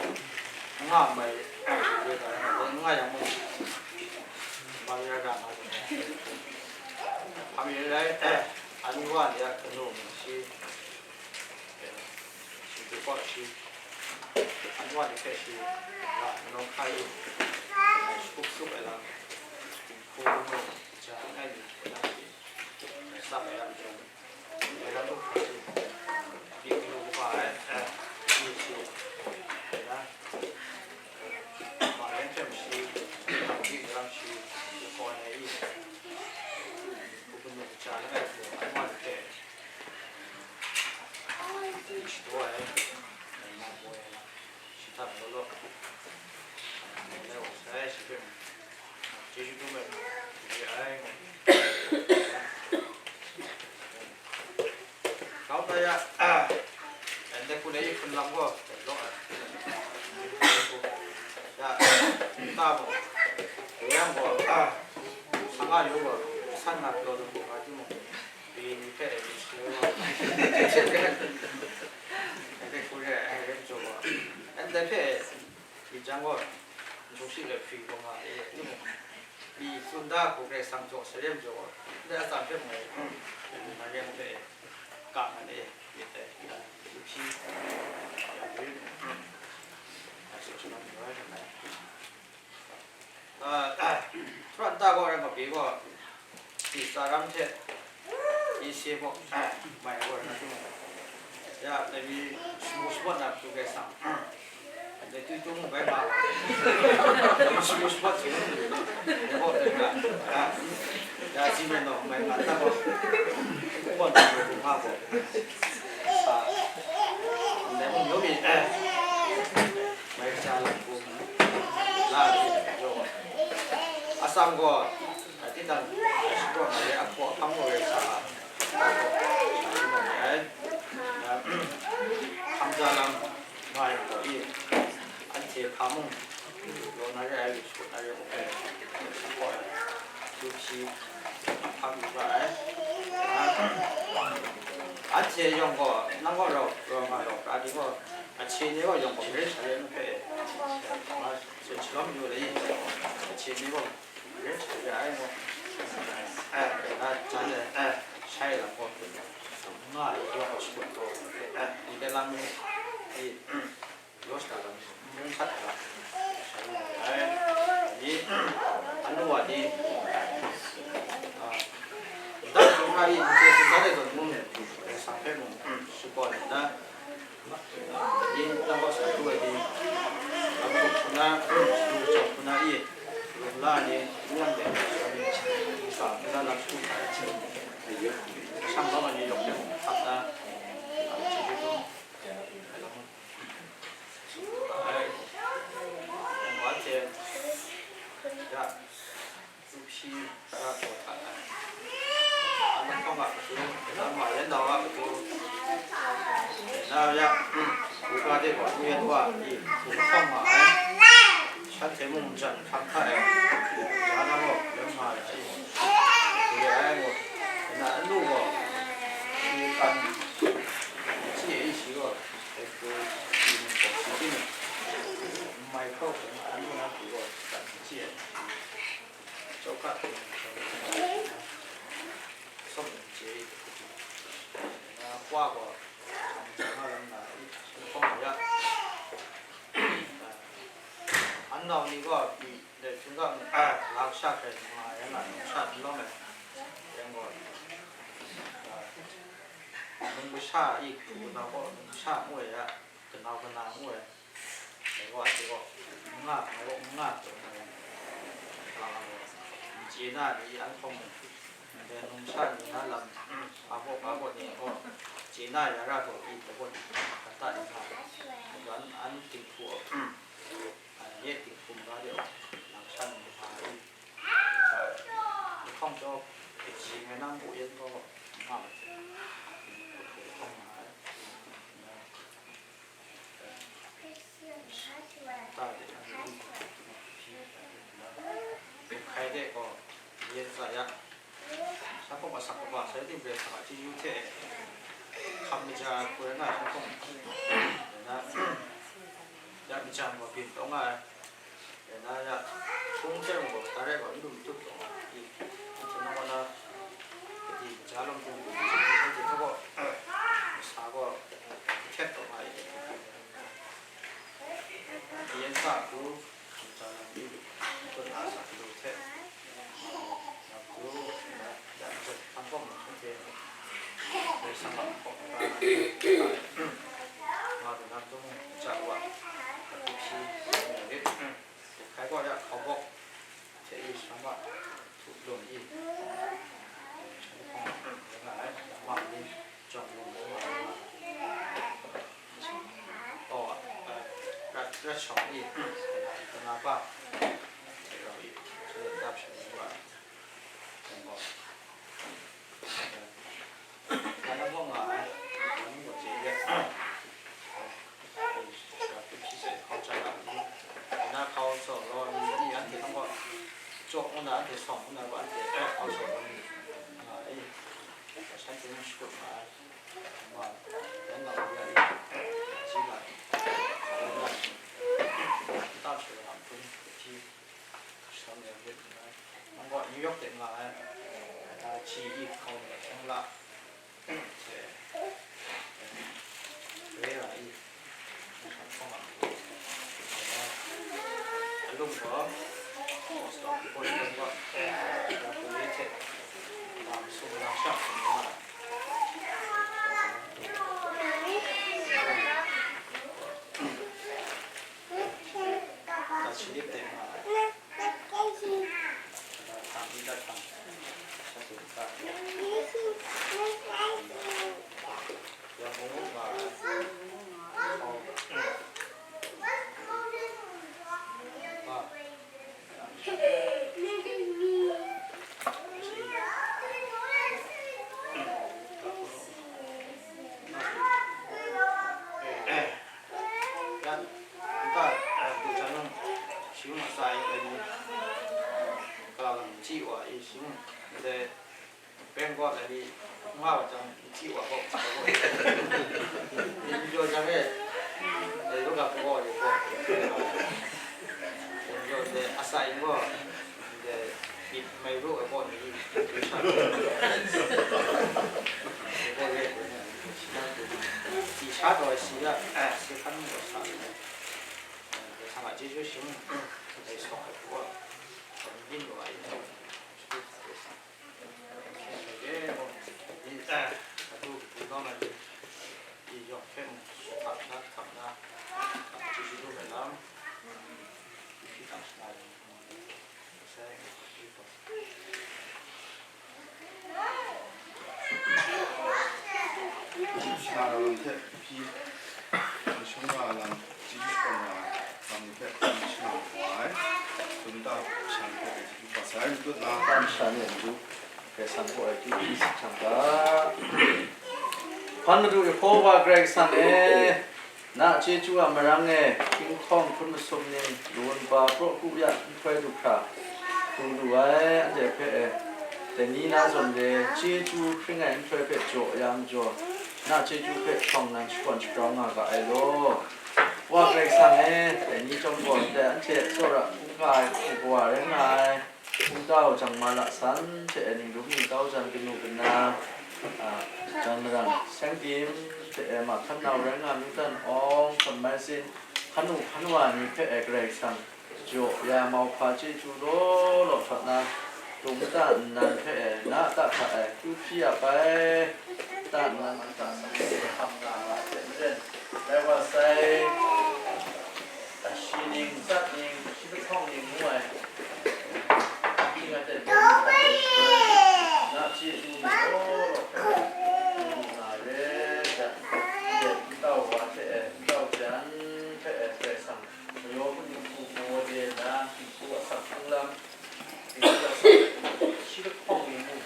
nga mai, dai nga yang mung, ma ya ra nga baw, hpa mi rai, ani wa ni a kanu mung shi, Shinhku kaw shi, anhte wa ni hpe shi, ra, malawng hkai yu, shakut shakut ai lam, dinghku nu, kaja langai mi, lam shi, tsap ai lam jawng, ai lam lu hkra shi, byin galu kaba ai, eh, byin shi, ai na, eh, ma yan hpyem shi, byin ram shi, kaw ai i, dinghku nu, kaja langai mi, anhte wa ni hpe, Shadaw ai, nang baw ai, shi hta law law, nang lai wa sai, shi hpe, chyeju dum ai, re ai, grau ta ya, ndai hku dai hpun lam gaw, law ai, ya, ta mung, yang gaw, sa nga yu gaw, san nga pyaw dum gaw, nga timung, Pyi ni hpe, ndai hku re ai, re ai majaw gaw, ndai hpe, myit jang gaw, n shawng shi let hpri gaw nga e, timung, pyi tsun da hku Karai Kasang jaw sa re ai majaw gaw, ndai atsam hpe mung, Mariam hpe, ka nga e, myit dai, ya, hpyi, ya, re, ai, shaw shaman yu ai, rai nna. Ah, Hpara nta gaw rai nga, pyi gaw, Tsa ram hte, Ese gaw, mai gaw rai nga timung, ya, dai mi shamu shamawt na matu Karai Kasang, dai tui tung bai ma gaw, shamu shamawt hte, dai gaw rai nga, ya, Zimren gaw mai nga, nta gaw, Hpara nta gaw nga gaw, sa, dai mung yawng mi, Mai kaja lam hku, la ai hte rau ai. Atsam gaw, a, tinang, a, shapraw na re, a hpaw ahkang gaw re sa ai. Hkam ja lam nga yang gaw i, anhte hpa mung, law na re ai, lu shagu na re ai, a hpaw ai. Lu hpyi, a hpa lu ra ai. Anhte yawng gaw, nang gaw rau, rau nga rau, ra di gaw, Ahkye ni gaw yawng gaw maren sha re ai hpe, ma, tsun shalawm yu ai, ahkye ni gaw maren sha re ai ngu, eh, na jan ai, eh, shai lam gaw, nga ai yawng gaw shakut taw, Ni pe lang ni, ni, los ka lang, mung sat ka lang. Ai, ni, anu wa ni, ah, dan su ka i, ni pe su dan e zon mung, sa pe mung, su ko ni na, Yin tang gaw sa tu ai ni, lam gup hpuna, lu chawk hpuna i, lum la ai ni, n lam de, sa ni, sa hpuna lam su hta ai hte, shang bang ai ni yawk hte mung hkap na, lam chyeju dum, ai lam, ai, wa hte, ya, Hpyi, a, taw hta ai. A lahkawng a matu, na ma yan dau a matu, na ya, buga de gaw, nu yan wa, i, hpung lahkawng nga ai. Shanhte mung jan hkam hta e, ja na gaw, yan nga ai, i, re ai gaw, na anu gaw, i, kan, si e, i, si gaw, e, ku, i, mung gaw, si, i, mung, mai hkau, na anu na ku gaw, kan, si e. Chawhkat hpung sawm num chye i, na wa gaw, hkam hkam nga lam na i, hkawng ya. An nau ni gaw, pyi de hkying ga, a, lam sha hkrai nga yang a, num sha n lawm ai. Yang gaw, a, num kasha i, hku na gaw, num kasha ngu ai ya, kanau kana ngu ai. Dai gaw, anhte gaw, n nga, ngai gaw n nga, taw na gaw, a, n chye na ni an hkawng mung, ndai numsha ni na lam, a baw, a baw ni gaw, chye na ya ra gaw, i, dai gaw, kata ni nga, dai gaw, an, an dinghku, a, nye dinghku maga de, numsha ni nga, i, a, lahkawng chyawm, kaji ngai na npu yan gaw, n nga, hkawng nga ai. Hkai de gaw, yen sa ya. Sa hkawng asak kaba, sai ting bre sa chyeju hte, hkam maja ai hku rai nga ai sa hkawng, na, ya, nchyang gaw byin taw nga ai, na, ya, hpung hte mung gaw, ta rai gaw, n lu n tup taw nga ai, anhte na gaw na, kadi maja lawm hpung lu n tup, anhte hta gaw, sa gaw, htet taw nga ai. Yen sa hku, nta lam yu, kun a sa lu hte, na hku, na, ya, na hkawm na hkawm hte, dai sang lam hkawm na, nga du na tung, ja wa, a hku hpyi, na lit, hkai gaw ya hkau bawk, hte i, shama, htup lung i, hkawm nga ai, ma ni, jawng lung nga ai, aw, rat, rat shawng i, kana, kana ba, hte rau i, hte dap shawng nga ai, aw, Ka na gaw nga ai, ka ni gaw chye ya. Ai, sha hpe hpyi sai hkau chya na ni, na hkau saw raw ni, ni anhte hkang gaw, chyaw ngu na, anhte sawng ngu na gaw, anhte hkau saw raw ni, nga ai. Shanhte mung shakut nga ai. Ma, yan na gaw ya i, ji la, yan na, tam sha na hpun, hpyi, Sham ya rit nna, nang gaw New York de nga ai, a, G E hkau ni hkying la, hte, Rera i, hkawng a, alum gaw, Boston, Boston gaw, Boston hte, Boston sum na sha hkawng nga ai. Tashi lip de nga ai. Yan, nta, eh, du jan nung, shing asa yin ai ni, ka lam chyi wa i shing, ndai, Bangkok ai ni, nga wa jang, chyi wa gaw, chyi wa gaw. Ni jaw jang e, eh, yu ga gaw, yu gaw. Ni jaw ndai, asa yin gaw, ndai, bit mai ru ai gaw ni, yu sha. Yu gaw ye, yu sha, yu sha. Sha taw ai si a, eh, si hkan mung gaw sa ai. Eh, Karai Kasang a chyeju shim, eh, sawng ai hku a, eh, byin lu ai. Eh, adu, adu nawng ai, i yawng hpe mung, hkap sha hkap na, chyeju lu ai lam, hpyi dang sha ai. Sha lam hte hpyi, n shung nga lam, chyeju hkawm nga lam ni hpe n shang wa ai, dum ta shan hpe chyeju hkawm sai, n tut na, tam sha ni n du, Karai Kasang kaw ai chyeju hpyi sit hkam ga. Hpan Madu Yehova Karai Kasang e, Na chyeju a marang e, hkying hkawng hpun masum ning, lawin pa praw ku ya nhtoi du hkra, du lu ai anhte hpe e, dai ni na zawn re, chyeju hpring ai nhtoi hpe jaw ya majaw, na chyeju hpe htawng nan shakawn shagrau nga ga ai law. Wa Karai Kasang e, dai ni chyawm gaw ndai anhte tsawra hkungga ai hku kawa rai nga ai. Hpungtau Jangma Lasan hte e Ningrum Ningtau Jan kanu kana, a, Jan Marang Seng Tim hte e Mahkan Nau rai nga Newton Awng, Hkawn Mai Sin, hkan u hkan wa ni hpe e Karai Kasang jaw ya mauhpa chyeju law law hkrat na, dum ta nnan hpe e na ta hta e kyu hpyi ap ai, ta nnan ta hta e hkam nga ma ai hte maren, dai wa sai. Shi ning, tsat ning, shi lahkawng ning ngu ai, ning a ten, na chyeju ni law law hpe, nga re, jan, yen n tau wa hte e, n tau jan hpe e, Karai Kasang, mayaw hpung hku maw de na, hpung hku asak hpung lam, hpung hku asak, shi lahkawng ning ngu,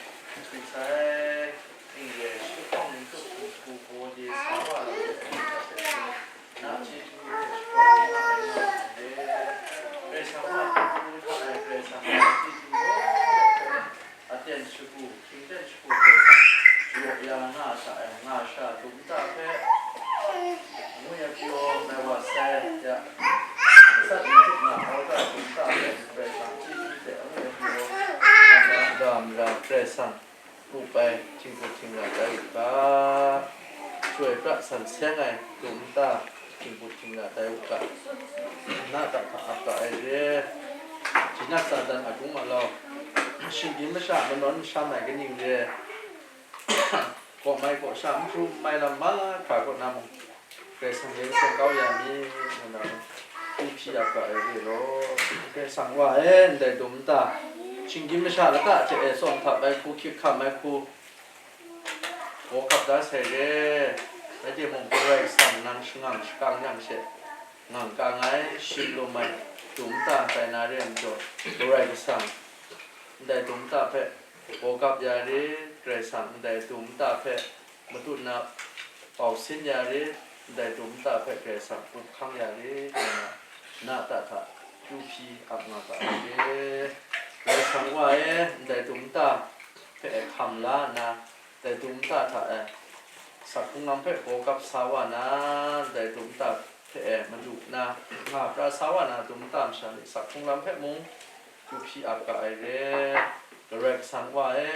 hpung sai. Ning re, shi lahkawng ning tup hpung hku gaw de sa wa ai, na chyeju hte shakawn nga ai nga ai re. Karai Kasang a hpung hku hta e Karai Kasang a chyeju law law hpe, aten shagu, hkying ten shagu Karai Kasang jaw ya nga ai hta e, nga sha dum ta hpe, ngwi ai pyaw, mai wa sai ya, matsat n hkrup nga, au ta dum ta hpe, Karai Kasang chyeju hte angwi ai pyaw, hkam da mara Karai Kasang, up ai htingbu htingra tai u ga, chyoi pra san seng ai dum ta htingbu htingra tai u ga, na ta hta ap ga ai re. Jinak Satan agung alau, shinggyim masha manawn masham ai kaning re, kaw mai kaw sha, n hpru n mai lam mahkra kaw na mung, Karai Kasang yen seng kau ya mi, ngu na, n hpyi ap ga ai re law. Karai Kasang wa e, ndai dum nta, shinggyim masha lata hte e tsawm hkap ai hku, hkyik hkam ai hku, gaw hkap da sai re. Rai timung, Karai Kasang nang shangang shakang yang she, ngang kang ai, shim lum ai, dum nta tai na re ai majaw, Karai Kasang ndai dum nta hpe gaw kap ya re, Karai Kasang ndai dum nta hpe matut na pau sin ya re, ndai dum nta hpe Karai Kasang up hkang ya re, ngu na, na ta hta kyu hpyi ap nga ga ai re. Karai Kasang wa e, ndai dum nta hpe hkam la nna, ndai dum nta hta e sak hkrung lam hpe gaw kap sa wa na, ndai dum nta hpe e madu na, nga pra sa wa na, dum nta masha ni sak hkrung lam hpe mung, kyu hpyi ap ga ai re. Karai Kasang wa e,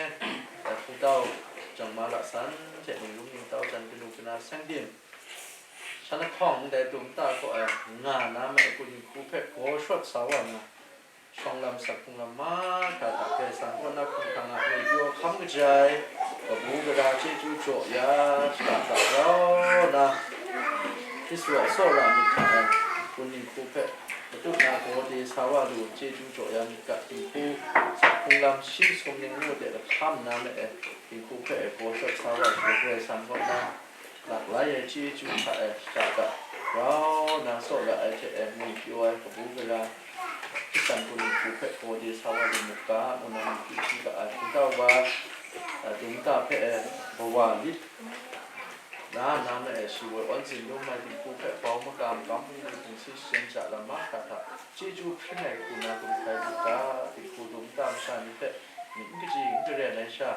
dai hpungtau Jangma Lasan hte Ningrum Ningtau Jan kanu kana seng tim, shan lahkawng ndai dum nta kaw e nga na matu hku hpe gaw shawt sa wa na, shawng lam sak hkrung lam mahkra hta Karai Kasang kaw na hkumhkrang a ngwi pyaw hkam kaja ai, kabu gara chyeju jaw ya shada hta grau na, Hkristu a tsawra myit hta e, hpun dinghku hpe matut na gaw de sa wa lu, chyeju jaw ya myit ga, dinghku, hpung lam shi sum ning ngu de lahkam na ma e, dinghku hpe e gaw shawt sa wa lu, Karai Kasang kaw na laklai ai chyeju hta e shada grau na, tsawra ai hte e ngwi pyaw ai kabu gara, hpyisan hpun dinghku hpe gaw de sa wa lu mu ga, ngu na myit hpyi ga ai, hpungtau wa, a, dum nta hpe e kawa lit, na, na ma e shi woi awn zin lum ai dinghku hpe bau makam, kam bungli bungsi shajen ja lam mahkra hta, chyeju hpring ai hku na gumhkrai lu ga, dinghku dum nta masha ni hpe myit n kaji n garen ai sha,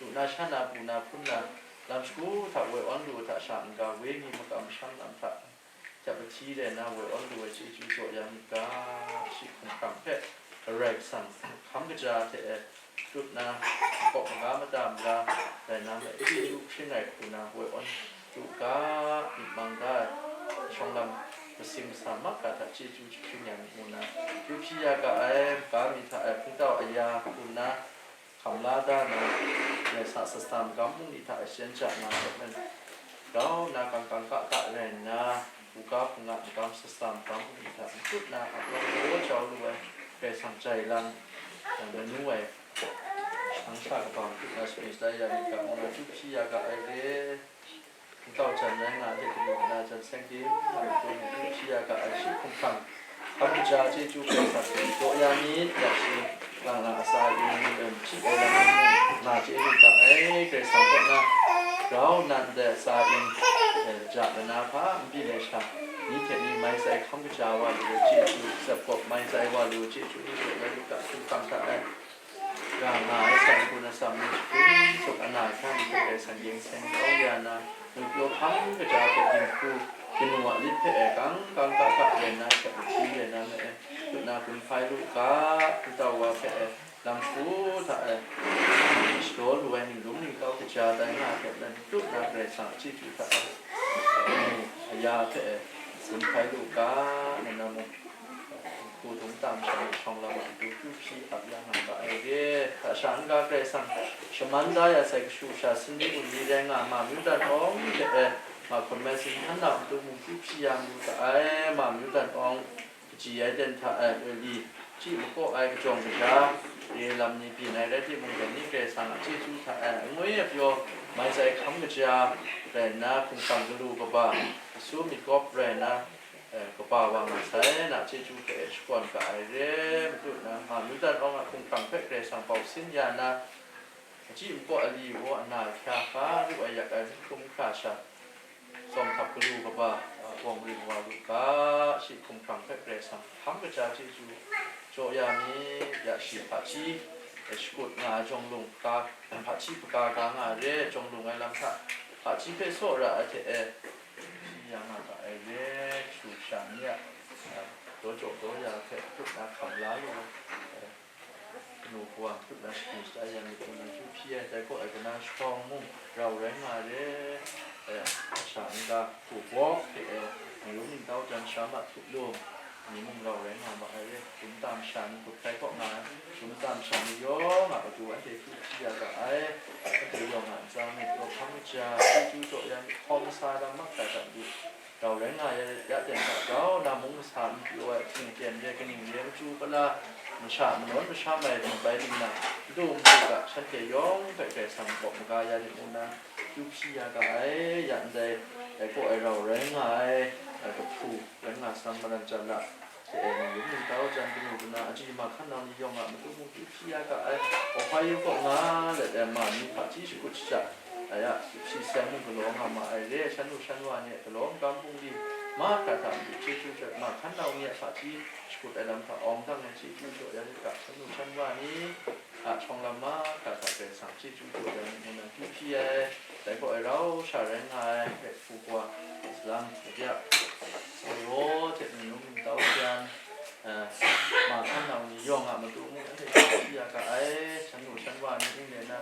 lu na sha na, bu na hpun na, lam shagu hta woi awn lu ai hta sha n-ga, wenyi makam masham lam hta, jap ahti rai na woi awn lu ai chyeju jaw ya myit ga, shi hkumhkrang hpe Karai Kasang hkam kaja hte e tut na, nkau maga mada mara rai na ma e, chyeju hpring ai hku na woi awn lu ga, Sing masam mahkra hta chyeju jahpring ya myit ngu na, yu hpyi ya ga ai, ga mi hta e hpungtau aya hku nna, hkam la da na, Karai Kasang sasa magam bung ni hta e shadawn ja nga ai hte maren, grau nna kangkang kata rai nna, hpaga hpunga magam sasa magam bung ni hta matut na, a pawng daw jau lu ai Karai Kasang jai lam, manu ai, shangsha kaba matut na sharin shatai ya myit ga, ngu na yu hpyi ya ga ai re. Hpungtau jan rai nga ai hte, galu gana jan seng tim, a matu matu hpyi ya ga ai shi hkumhkrang, hkam kaja chyeju Karai Kasang hpe jaw ya myit, ya shi, lang na a sa ing, em, hpyi ai lam mung, na chye lu ga ai, Karai Kasang kaw na, grau nnan de sa ing, e, ja lana hpa n byin ai sha, ni hte ni mai tsai hkam kaja wa lu ai chyeju, zap gawp mai tsai wa lu ai chyeju, ni jaw ya lu ga, hkumhkrang hta e, Ra nga ai san hku na sam ni shakun suk ana hkra ni hpe Karai Kasang yeng seng kau ya na, ngwipyaw hkam kaja hpe dinghku kanu a lit hpe e kang kang ka ka rai nna, hkyep lahti rai na ma e, tut na gun hpai lu ga, hpungtau wa hpe e lam shagu hta e shadaw lu ai ningdum ningtau kaja tai nga ai hpe maren, tut na Karai Kasang a chyeju hta e, aya hpe e gun hpai lu ga, nna mung, Hku dum tam sha ni shawng lam a matu yu hpyi ap ya nga ga ai re. Hta sha n-ga Karai Kasang shaman da ya sai kashu sha, sumri gunli rai nga ma, Myu dan awng hte e, ma hkun mai sin hkan na matu mung yu hpyi ya mu ga ai, ma Myu dan awng kaji ai ten hta e, li chyi makaw ai kajawng kaja, re lam ni byin ai rai timung, dai ni Karai Kasang a chyeju hta e, angwi apyaw mai tsai hkam kaja rai nna, hkumhkrang galu kaba, asu myit gawp rai nna, e, kaba wa nga sai, na chyeju hpe shakawn ga ai re, matut na, ma Myu dan awng a hkumhkrang hpe Karai Kasang bau sin ya na, achyi makaw ali wo ana hkya hka ru ai yak ai, n hkrum hkra sha, tsawm hkap galu kaba, a, bawng ring wa lu ga, shi hkumhkrang hpe Karai Kasang hkam kaja chyeju jaw ya myit, ya shi hpaji, e, shakut nga ai jawng lung hka, hpaji hpaga ga nga ai re, jawng lung ai lam hta, hpaji hpe sawra ai hte e, Shi ya nga ga ai re, kashu kasha ni a, a, daw jaw daw ya hpe hkrup na hkam la lu ai, kanu kawa hkrup na shagu shatai ya myit ngu na yu hpyi ai, dai kaw ai kana shawng mung rau rai nga ai re, e, kasha nta hku bawk hte e, ningrum ningtau jan sha ma htup lum, ni mung rau rai nga ma ai re, dum tam sha ni, gutkai kaw nga ai, dum tam sha ni yawng a matu anhte hkru hpyi ya ga ai, anhte yawng a ntsa myit rawt hkam kaja, chyeju jaw ya myit hkawm sa lam mak hkra hta matu, rau rai nga ya, ya ten hta grau na mung masa n pyaw ai, hpring ten re, kaning re, machyu kala, masha manawn masham ai, hpring bai ting na, n du n du ga, shanhte yawng hpe Karai Kasang kaw maga ya rit ngu na, yu hpyi ya ga ai, ya ndai, dai kaw ai rau rai nga ai, a, kahpu, rai nga salang maran chyan la, hte e, ningrum ningtau jan kanu kana, aji ma hkan nau ni yawng a matu mung yu hpyi ya ga ai, Ohio kaw nga let ai ma ni hpaji shakut shaja ai a, shi seng mung galaw nga ma ai re, shan lu shan wa ni a galaw magam bungli mahkra hta matu chyeju jaw, ma hkan nau ni a hpaji shakut ai lam hta awng dang ai chyeju jaw ya rit ga, shan lu shan wa ni a shawng lam mahkra hta Karai Kasang chyeju jaw ya myit ngu na yu hpyi ai, dai kaw ai rau sha rai nga ai, hpe hpu kawa, salang, abiak, sapraw hte ningrum ningtau jan, eh, ma hkan nau ni yawng a matu mung anhte hkru hpyi ya ga ai, shan lu shan wa ni, ning le na,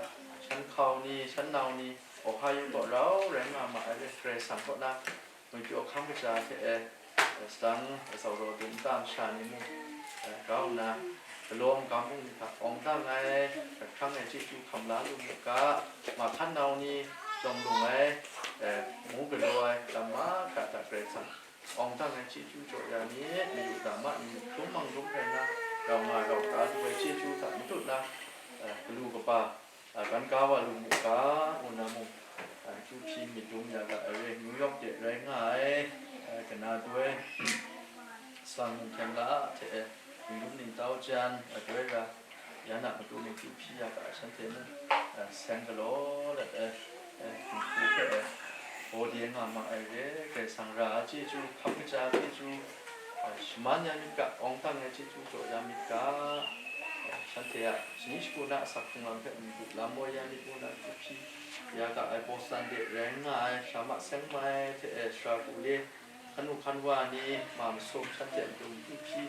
shan hkau ni, shan nau ni, Ohio kaw rau rai nga ma ai re, Karai Kasang kaw na ngwipyaw hkam kaja hte e, eh, sadang, eh, sapraw dum tam sha ni mung, eh, grau nna, galaw magam bungli hta awng dang ai, hkrang ai chyeju hkam la lu mu ga, ma hkan nau ni, jawng lung ai, eh, mu galaw ai, lam mahkra hta Karai Kasang awng dang ai chyeju jaw ya myit, mayu dama ni mung hkrum mangrum rai nna, rau nga rau hkra lu ai chyeju hta matut na, eh, galu kaba, a, kan ga wa lu mu ga, ngu na mung, a, yu hpyi myit dum ya ga ai re, New York de rai nga ai, a, kana doi, salang mung hkyen la hte e, ningrum ningtau jan, a, doi ra, ya na matu mung yu hpyi ya ga ai, shanhte mung, a, seng galaw let ai, e, dinghku hpe e, baw de nga ma ai re, Karai Kasang ra ai chyeju, hkam kaja chyeju, a, shaman ya myit ga, awng dang ai chyeju jaw ya myit ga, a, shanhte a shani shagu na asak hkrung lam hpe matu lam woi ya myit ngu na, yu hpyi ya ga ai, Boston de rai nga ai, Sara Seng Mai hte e, Sara Pu Le, hkan nu hkan wa ni, ma masum, shanhte matu yu hpyi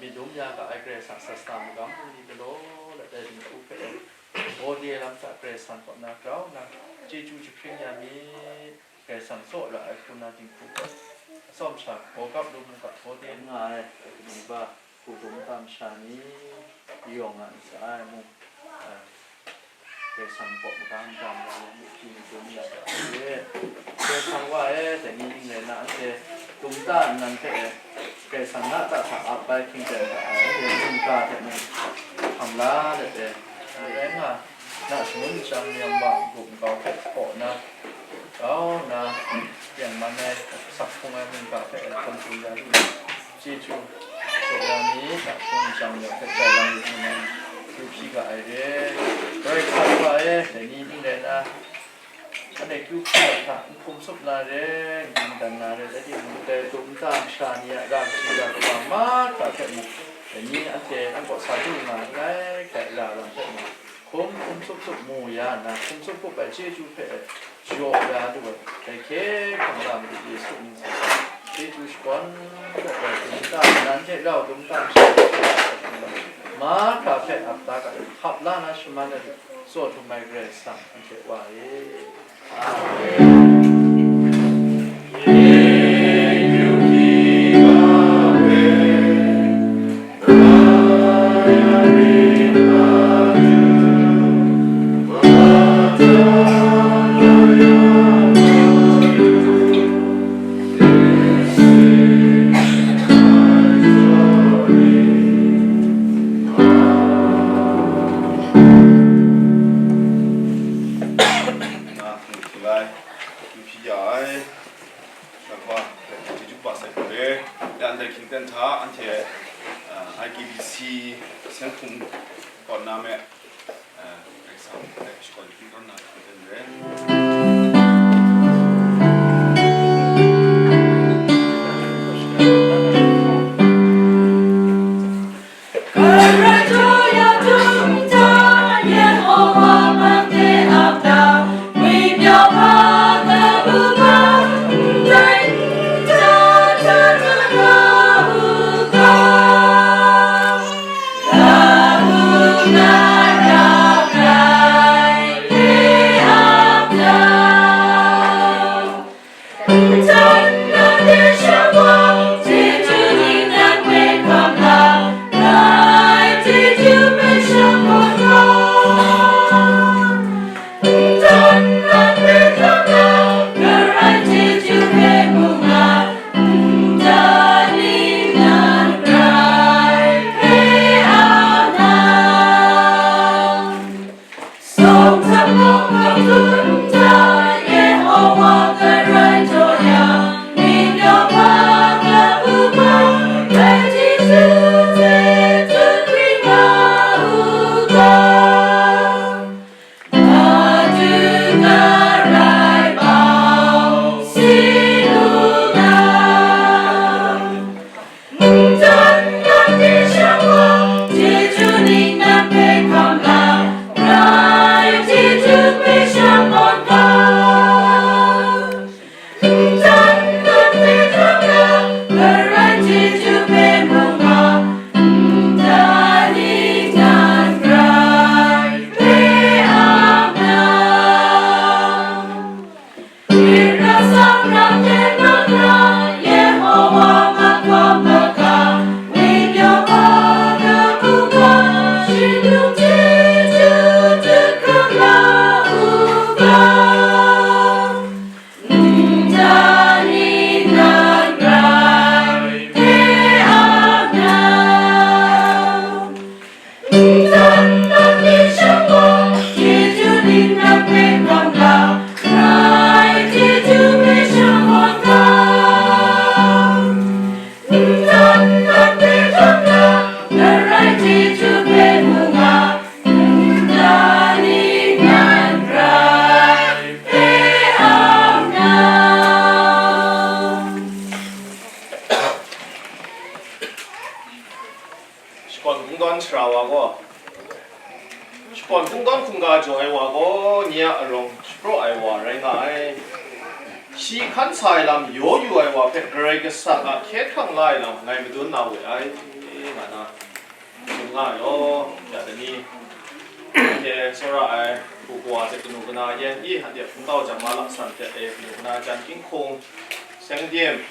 myit dum ya ga ai, Karai Kasang sasa magam bungli galaw let ai dinghku hpe e, baw de lam hta Karai Kasang kaw na grau nna, chyeju jahpring ya myit. Karai Kasang tsawra ai hku na dinghku gaw, atsawm sha hpaw gap lu mu ga hpaw de nga ai, a kanu ba hku dum tam sha ni, yawng nga n sa ai mung, a, Karai Kasang kaw magam gam ya ai mung hpyi ni dum ya ga ai re. Karai Kasang wa e, dai ni ning rai na, anhte dum ta nnan hpe e, Karai Kasang na ta hta ap ai hkying ten hta ai, anhte mungga hte mung hkam la let e, rai nga, na shangun chyang ni yam wa n-gup nkau hpe hpaw na, grau nna, tengman ai, asak hpung ai mungga hpe hkawn pru ya lu ai, chyeju, daw ya mi, na hpung chyang ni hpe jai lang yu nna, yu hpyi ga ai re. Karai Kasang wa e, dai ni ning rai na, anhte kyu hpyi ai hta n hkum tsup na re, n dingdan na re, rai timung, dai dum ta masha ni a ra kaji ra kaba mahkra hpe mung, dai ni anhte an kaw sa du nga nngai hkrai ra lam hpe mung, hkum hkum tsup tsup mu ya nna, hkum tsup hkup ai chyeju hpe jaw ya lu ai, dai hkye hkrang la Madu Yesu mying hta chyeju shakawn hkrup ai dum ta, nan hte rau dum ta masha mahkra hpe ap da ga, hkap la na shaman ai, tsaw htum ai Karai Kasang anhte wa e. Amen. Nga hpung hpyi ai, Trakwa, Jeju kaba sai hku re, ya ndai hkying ten hta, anhte, ah, I K B C Seng Hkum kaw na me, ah, Karai Kasang hpe shakawn hpyi tawn na hkying ten re. Shakawn kungdawn sara wa gaw, shakawn kungdawn hkungga jaw ai wa gaw, nye a arawng shapraw ai wa rai nga ai. Shi hkan sa ai lam yaw yu ai wa hpe Karai Kasang a hkye hkrang la ai lam ngai madun na we ai, nga na, tsun nga ai law, ya dai ni? Anhte tsawra ai hpu kawa hte kanu kana yan i, anhte hpungtau jam ma laksan hte e kanu kana jan tinghkung, seng dim,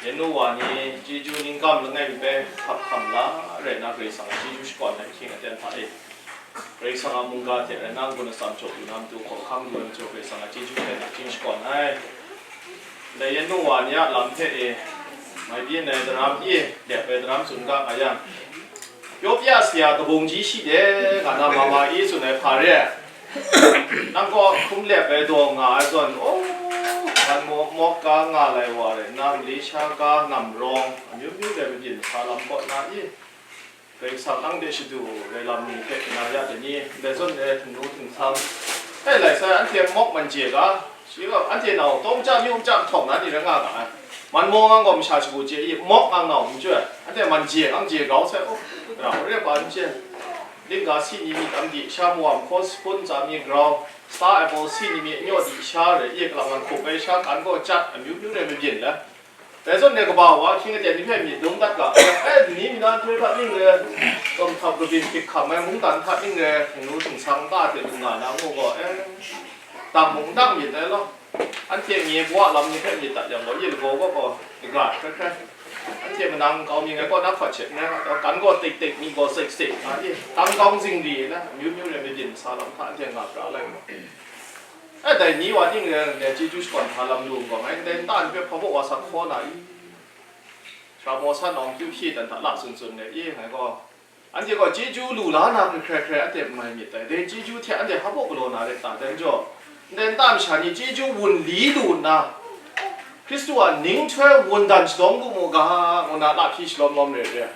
yan nu wa ni chyeju ningkam langai mi bai hkap hkam la rai na, Karai Kasang a chyeju shakawn ai ahkying aten hta e, Karai Kasang a mungga hte rai na, n-gun atsam jaw lu na matu hkawhkam lu ai majaw, Karai Kasang a chyeju hte nachying shakawn ai. Dai yan nu wa ni a lam hte e, mai byin ai daram e, dep ai daram tsun ga nga yang, Pyaw pya saya kabung ji shi de, nga na mama e tsun ai hpa re. Nang kaw hkum lep ai daw nga ai zawn, o, ngan mawk mawk ga nga lai wa rai nna, Malaysia ga, namrawng, amyu myu rai mabyin sa lam kaw na i, Karai Kasang nang de shadu rai lam ni hpe na ya dai ni, ndai zawn e htingnu htingsang, e lai sai, anhte mawk man je ga, shi gaw, anhte nau tawng ja myu ja htawng na ni rai nga ga ai. Man maw ngang gaw masha shagu chye i, mawk ngang nau n chye, anhte man je ngang je grau sai, o, ra re pa n chye. Lingga si ni mi tam di sha, mawam hkaw sahpun tsa mi grau, star apple si ni mi anyaw di sha rai, ye kalang ngan hkup ai sha, kan gaw chyat, amyu myu rai mabyin la. Dai zawn e kaba wa ahkying aten ni hpe myit dum dat ga, e, ni mi na nhtoi hta ning re, tawn htap kabyin hkyik hkam ai mungdan hta ning re, htingnu htingsang nta hte lu nga na ngu gaw, e, dang mung dang myit ai law. Anhte nye bawa lam ni hpe myit dat yang gaw, ye lagaw gaw gaw, i ga hkrai hkrai. Anhte manang nkau mi ngai kaw na hkawt she n rai nga, kan gaw tik tik, mi gaw sik sik, a, i, tang gawng zingri na, amyu myu rai mabyin sa lam hta anhte nga pra lai gaw. E, dai ni wa ning rai ngai chyeju shakawn hta lam lu n gaw, ngai ndai nta ni hpe hpa baw wa sa hkaw na i? Sara maw san awng kyu hpyi dan hta la tsun tsun rai i, ngai gaw, anhte gaw chyeju lu la na hkrai hkrai hkrai anhte n mai myit dai. Dai chyeju hte anhte hpa baw galaw na rai ta, dai majaw, ndai nta masha ni chyeju wun li lu nna, Hkristu a ninghtoi wundan shadawng lu mu ga, ngu na lahpyi shalawm lawm re re.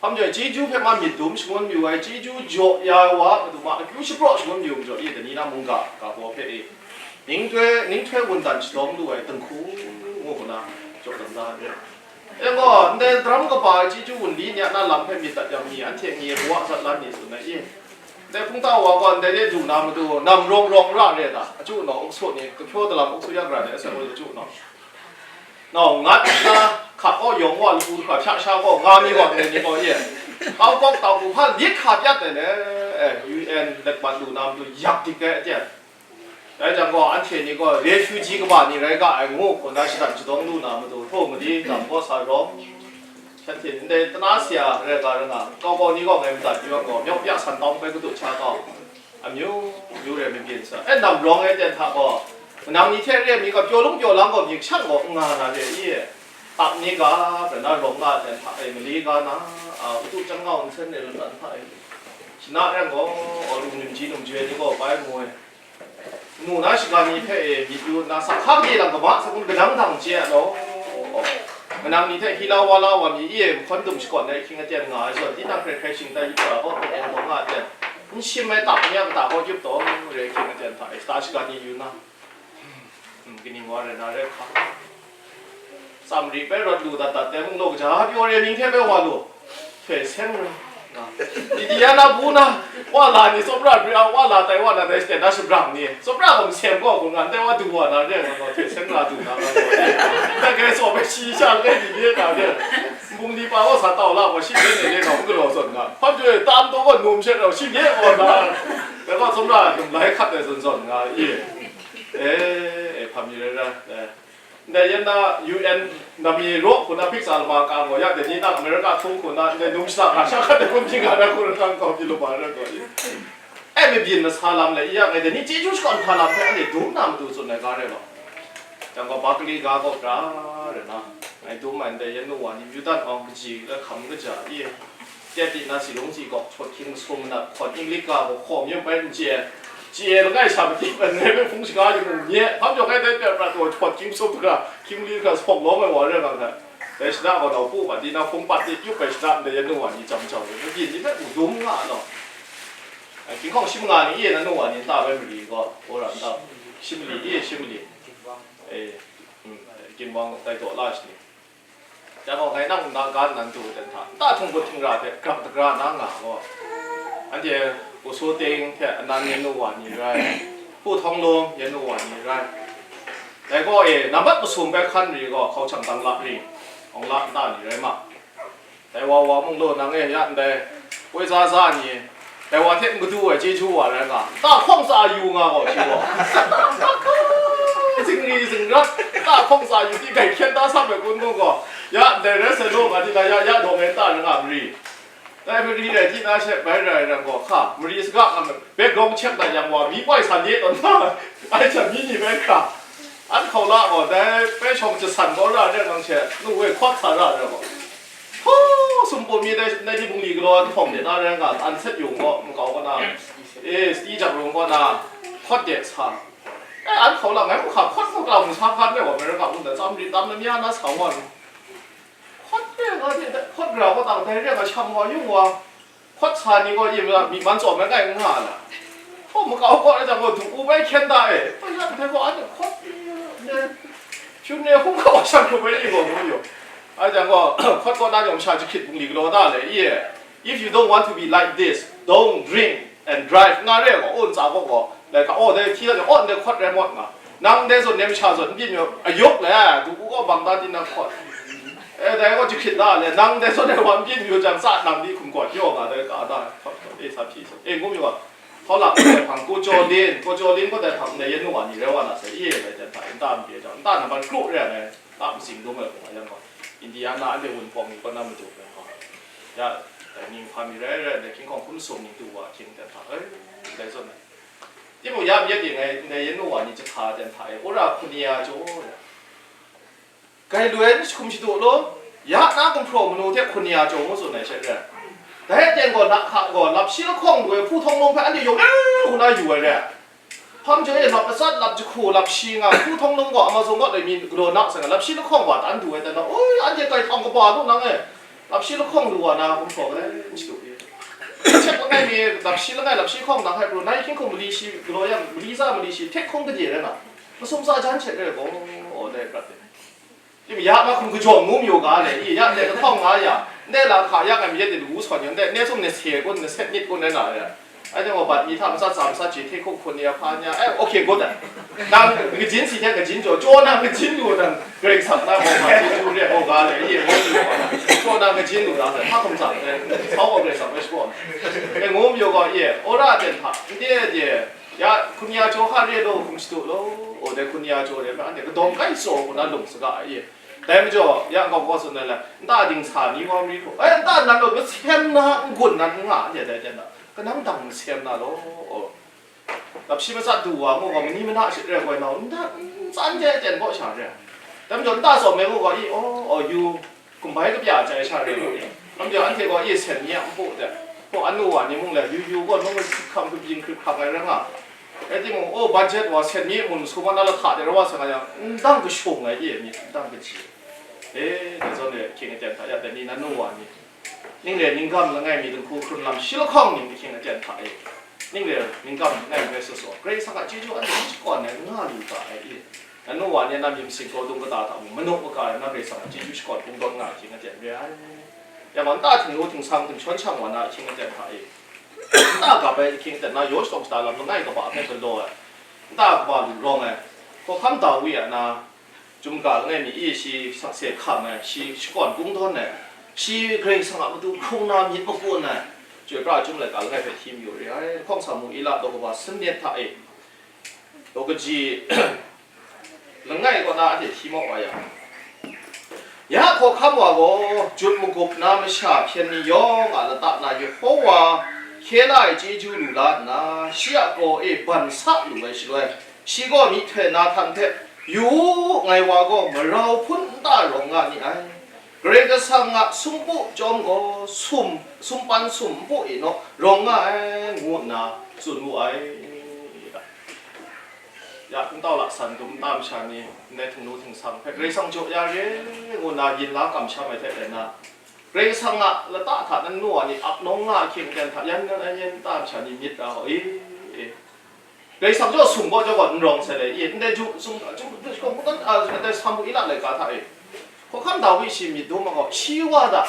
Hpa majaw, chyeju hpe ma myit dum shangun mayu ai, chyeju jaw ya ai wa, madu ma akyu shapraw shangun mayu majaw, i, dai ni na mungga ga baw hpe e, ninghtoi, ninghtoi wundan shadawng lu ai dinghku ngu hku na jaw dan da ai. E gaw, ndai daram kaba ai chyeju wunli ni a na lam hpe myit dat yang mi, anhte nye kawa sat lan ni tsun ai i? Ndai hpungtau wa gaw ndai de du na matu, nam rawng rawng ra re ta? Achyu naw, uksu ni, kahpyaw dalam uksu yak ra de, asa gaw achyu naw. Nau, ngat nna, hkap gaw yawng wa, lapu hkra hpya sha gaw, nga mi gaw ndai ni gaw ye. Kau kawk tau hku hpa lit hka pyat ai le, e, U N lat mat lu na matu yak dik ai aten. Dai jang gaw, anhte ni gaw refugee kaba ni rai ga ai ngu hku na shadan shadawng lu na matu, htaw mali lam gaw sa rawng, shanhte ndai tana saya rai ga rai nga, kau kau ni gaw ngai madat yu yang gaw, myawk pya san tawng bai kadu cha kau, amyu myu rai mabyin sa. E, namrawng e ten hta gaw, manang ni hte re mi gaw, pyaw lung pyaw lang gaw, myit shang gaw n nga na re i? Ap ni ga, pren na rawng ga ten hta e, mali ga na, a, utu chyang ngau nsen ni lun dan hta e, shana rai gaw, aw, lung nim ji lung joi ni gaw bai mu e. Mu na shaga ni hpe e myit yu nna, sa hka gade lam kama sa kun kanang dang chye ai law, manang ni hte hila wa la wa mi e, mahkawn dum shakawn ai ahkying aten nga ai zawn, tinang hkrai hkrai shingtai yu hkra gaw, n-, n-, nga ai ten, n shim ai tap ni a kata gaw yup taw re ahkying aten hta e, shata shaga ni yu na, hmm, kaning wa rai na rai hka. Tsamri bai rawt lu dat dat de, munglaw kaja pyaw re ning hte bai wa lu. Htoi seng ra, Indiana bu na, wa la ni, tsawmra bri a, wa la tai wa na dai shten na shabrang ni, tsawmra gaw masem gaw hkun nga ndai wa du wa na re nga gaw, htoi seng ra du na nga gaw, dai grai tsaw bai shi sha langai mi re na re, nbung ni pa gaw sa tau la gaw, shi re ne re na, n galaw zawn nga, hpa pyaw e, tam taw gaw num she rau shi re gaw na, dai gaw tsawmra num lai hkat ai zawn zawn nga i, e, e, hpa mi rai ra, e. Ndai yan na U N na mi raw hku na pik tsa lama ka gaw ya, dai ni na America htung hku na, ndai num shada ga sha hkat ai hkun hpyi nga na hku rangkang kau pyi lu ma rai gaw, e, mabyin masa lam le, i ya, ngai dai ni chyeju shakawn hpa lam hpe anhte dum na matu tsun ai ga rai law. Jang gaw, Berkeley ga gaw pra rai na, ngai dum ai ndai yan nu wa ni, Newton awng kaji la hkam kaja i, Tet di na si lung si gawk, shawt hkying masum na hkawn English ga gaw hkaw mi bai n chye ai. Chye ai langai sha matip ai, ngai hpe hpung shaga yu mu nye, hpam jaw ngai dai pya prat gaw, shawt hkying masum hkra, hkying li hkra, sawk lawm ai wa rai nga hkra. Dai shada gaw, nau pu ma di na hpung pat di, yup ai shada ndai yan nu wa ni jam jau ai, mabyin ni hpe dum nga law. Ai, hkying hkawng shi manga ni e na nu wa ni nta bai mali gaw, wora nta, shi mali, e shi mali. E, mm, ginwang tai taw la shi ni. Dai gaw, ngai nang nna ga nnan du ai hta, nta htung hput htingra hte grang dagra na nga gaw, anhte Pu Saw Ting hte anan yan nu wa ni rai, Pu Htawng Lung yan nu wa ni rai. Dai gaw e, nambat masum bai hkan ri gaw, Hkau Chang Dang La Ring, Awng La Nta ni rai ma. Dai wa wa mung law nang e ya ndai, Poi Za Za ni, Dai wa hte n kadu ai chyeju wa rai nga, ta hkawng tsa yu nga gaw shi gaw. Zingri zingrat, ta hkawng tsa yu di, grai hkyen da sa ai kun gaw gaw, ya ndai rai sai law nga di na, ya, ya dawng e ta rai nga mari. Dai mari rai di na she bai rai rai gaw, hka, mari saga nga, background check dat yang wa, mi poi san ye tawn na, ai hta mi ni bai hkra. An hkau la gaw, dai bai shawng jasan gaw ra rai ngang she, nu woi hkawt sa ra rai gaw. Hpaw, sumpu mi dai, dai ni bungli galaw ai hpawng de na rai nga, an set yung gaw, nkau kaw na, e, sti jak rung kaw na, hkawt de sa. E, an hkau la, ngai mu hka hkawt mu kau mu sa hkan rai gaw, America hpung da, tsam ri tam na mya na sa wa ni. Hkawt rai nga de, hkawt ra kaw tang, dai rai nga sham wa yung wa, hkawt sa ni gaw, yin la, myi man tsawm ai kai n nga la. Hpaw, makau kaw rai jang gaw, du u bai hkyen da e. Bai yan hte gaw, an hkawt, ne, hpyu ne hkung kaw shang hkrum ai ni gaw, ngu yu. Ai jang gaw, hkawt kaw na yawng sha jahkrit bungli galaw da le, i e. If you don't want to be like this, don't drink and drive, nga re gaw, un tsa gaw gaw, lai ka, oh, dai hti la, oh, ndai hkawt rai mawt nga. Nang dai zawn nem sha zawn, n byin yu, a yawk le, du u gaw bang da di na hkawt. E, dai gaw jahkrit da le, nang dai zawn dai wa n byin yu jang, tsa nang di hkum kawt yaw nga, dai ka da hkawt, e, sa hpyi sa, e, ngu mi wa. Hkau la, dai hpang, ko jaw lin, ko jaw lin gaw dai hpang, ndai yen nu wa ni rai wa na sai, i e, dai jan hta, nta n pye jang, nta na ban kru re ai, nta masing dung ai hpung a yang gaw, Indiana anhte wunpawng ni kaw na madu ai gaw, ya, dai ni hpa mi rai rai, dai hkying hkawng hkum sum ni du wa hkying dan hta, ai, dai zawn ai. Timung ya myit ning ai, ndai yen nu wa ni jahka dan hta e, wora hkun ni ya jaw ya. Grai lu ai ni hkum shadu law, ya na gumhpraw manu hte hkun ni ya jaw ngu tsun ai she re. Dai aten gaw, lahka gaw, lap shi lahkawng lu ai hpu htawng nung hpe anhte yawng yawng hkuna yu ai re. Hpang jaw e lap matsat, lap jahku, lap shi nga, hpu htawng nung gaw, Amazon gaw dai mi galaw na sai nga, lap shi lahkawng wa tan du ai dan na, oi, anhte grai htawng kaba lu nang e. Lap shi lahkawng lu wa na, gumhpraw galai n shadu e. Check langai mi, lap shi langai, lap shi lahkawng na hkai pru, nai hkying hkum mali shi, galaw yang, mali tsa mali shi, hpyet hkung gade rai na, masum tsa jan hte re gaw, dai prat e. Tim ya ma hkum kajawng ngu mayu ga le, i, ya ndai kahtawng nga ya, ndai la hka ya ngai myit de lu sawn yang, ndai ne sum ne se kun, ne set myit kun rai na ya. Ai jang gaw bat mi hta matsat tsa matsat ji, hte hkuk hkun ya, hpa nya, eh, okay, good. Nang ngajin si hte ngajin jaw, jaw na ngajin lu nang, Karai Kasang na gaw ma chyeju re gaw ga le, i, ngu mayu ga, jaw na ngajin lu na, hpa hkum tsang, eh, sau gaw Karai Kasang rai shabaw na. Eh, ngu mayu ga, i, wora ten hta, nde de, ya, hkun ya jaw hka re law, hkum shadu law, o, dai hkun ya jaw re, anhte kadawng kai tsaw, ngu na lung saga, i. Dai majaw, ya nkau kaw tsun ai le, nta dingsa ni wa mi hku, eh, nta nan law, masem na, n-gun nan n nga, anhte dai ten na, kanang dang masem na law, o. Lap shi matsat du wa, ngu gaw, mani mana shit rai koi nau, nta, n tsan de ten kaw sha re. Dai majaw, nta tsawm ai ngu gaw, i, o, o, yu, kumbai kapya jai sha re. Dai majaw, anhte gaw, i, sen mi a npu de, hku anu wa ni mung le, yu, yu gaw, nung hkrip hkam, hkrip yin, hkrip hkam ai rai nga. Rai timung, o, budget wa, sen mi mun sum wa na lahka de rau wa sa nga yang, n dang kashung ai, i, myit n dang kaji. E, dai zawn e, hkying aten hta ya, dai ni nan nu wa ni, ning re ning gam langai mi dinghku hkrun lam shi lahkawng ning, hkying aten hta e, ning re ning gam langai mi rai sa saw, Karai Kasang a chyeju anhte n shakawn ai n nga lu ga ai, i, nan nu wa ni a nam myit masin kau dung kata hta mung, manu maka ai na Karai Kasang a chyeju shakawn kungdawn nga ai hkying aten re ai. Ya gaw, nta htingnu htingsang htingshawng shang wa na hkying aten hta e, nta gap ai hkying aten na, yaw shadawng shada lam langai kaba hpe galaw ai, nta kaba lu rawng ai, hkawhkam Dawi a na, Chyum ga langai mi e shi sakse hkam ai, shi shakawn kungdawn ai, shi Karai Kasang a matu hkrung na myit makun ai, Chyoi pra chyum laika langai hpe hti mayu re ai. Lahkawng Samuila daw kaba sanit hta e, daw kaji langai kaw na anhte hti mau wa yang, ya hkawhkam wa gaw, jut magup na masha hpyen ni yawng a lata na Yehova hkye la ai chyeju lu la nna, shi a kraw e ban sa lu ai shaloi, shi gaw myihtoi Nahtan hpe, "Yu u, ngai wa gaw marau hpun nta rawng nga ni ai. Karai Kasang a sumpu chyawm gaw sum, sumpan sumpu e naw rawng nga ai," ngu nna tsun wu ai. Ya, kungtau laksan dum nta masha ni, ndai htingnu htingsang hpe Karai Kasang jaw ya re, ngu nna yin la kamsham ai hte rai nna, Karai Kasang a lata hta nan nu wa ni ap nawng nga ahkying aten hta yan nan ai yen nta masha ni myit ra gaw, e, e, Karai Kasang jaw sum gaw jaw gaw n rawng sai le, i, ndai ju, sum, ju, ju, kawng kungdawn, a, ndai Samuila laika hta e, hkawhkam Dawi shi myit dum ai gaw, shi wa da,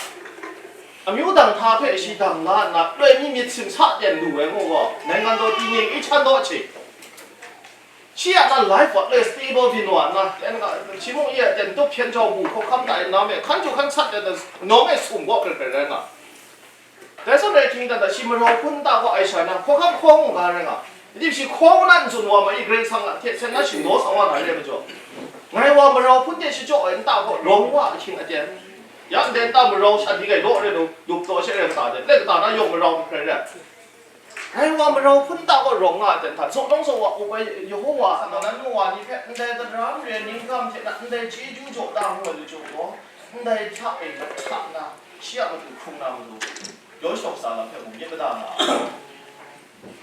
amyu dang hta hpe shi dang la nna, loi mi myit simsa ten lu ai ngu gaw, naingan daw, tingning, i chan daw hte, shi a na life gaw loi stable byin wa nna, ten ga, shi mung i a ten tup hpyen jau bu hkawhkam hta e na me, hkan ju hkan sat ten, nawng e sum gaw hkrit hkrit rai nga. Dai zawn rai hkying dan hta, shi marau hpun nta kaw ai sha na, hkawhkam hkaw mu ga rai nga. Dim shi hkaw na n tsun wa ma i, Karai Kasang a hte sen na shingdaw sa wa na re ai majaw, ngai wa marau hpun de shachyaw ai nta kaw rawng wa ahkying aten. Ya ndai nta marau shat di gai law re lu, lup taw she rai kata de, le kata na yawng marau hkrai re. Ngai wa marau hpun nta kaw rawng nga ai ten hta, zaw lawng zaw wa up ai Yehova a, nan nu wa ni hpe ndai tara mare ningkam hte na ndai chyeju jaw da mu ai lachyum gaw, ndai hta e lahta nna, shi a matu hkrung na matu, yaw shawng sa lam hpe mung myit mada nga ai.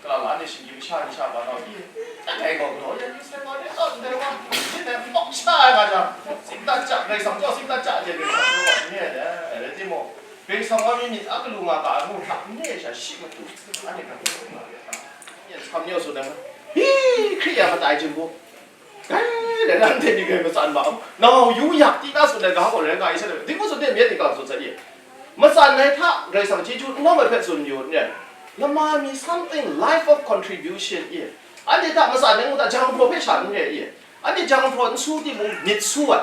Kalang la ni shinggyim sha ni sha ba nau pyi, dai gaw galaw ya ni sai wa ni, a ndai wa, ni dai n bawk sha ai nga jang, tsim dat ja, Karai Kasang jaw tsim dat ja, je Karai Kasang jaw wa ni ai dai, rai timung, Karai Kasang wa mi myit a galu nga ga ai mu hta n re ai sha shi matu, anhte hkra hkra nga re ai hta, yen hkam ni aw tsun ai, hi, Hkristu a matai jin bu, dai, dai, anhte ni grai matsan ma, nau yu yak ti na tsun ai ga gaw rai nga ai sha, ding wa tsun de myit ni ga tsun sai i. Matsan ai hta Karai Kasang chyeju n lawm ai hpe tsun yu n re. Lama mi something life of contribution i. Anhte hta matsan ai ngu hta, jang hpraw hpe sha n re i. Anhte jang hpraw n su timung, myit su ai.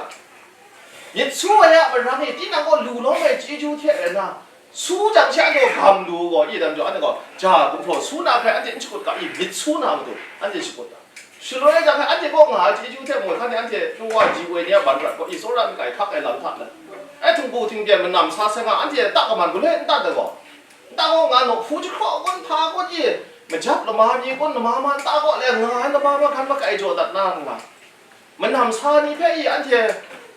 Myit su ai a marang e, tinang gaw lu lawm ai chyeju hte rai nna, su jang she anhte gaw gam lu gaw, i dam jaw, anhte gaw ja gumhpraw su na hpe anhte n shakut ga i, myit su na matu, anhte shakut ga. Shaloi jang hpe anhte kaw nga ai chyeju hte mung, hkan e anhte pru wa ji woi ni a ban rat gaw, i tsawra mi kai hkak ai lam hta let, ai htingbu htingden manam sa sai nga, anhte ta kaman galoi n tat ai gaw, nta kaw nga nawk hpu jahkraw kun, hpa kun i, majap lama mi kun, lama ma nta kaw le nga ai lama ma hkan makai jaw dat na nga, manam sa ni hpe i anhte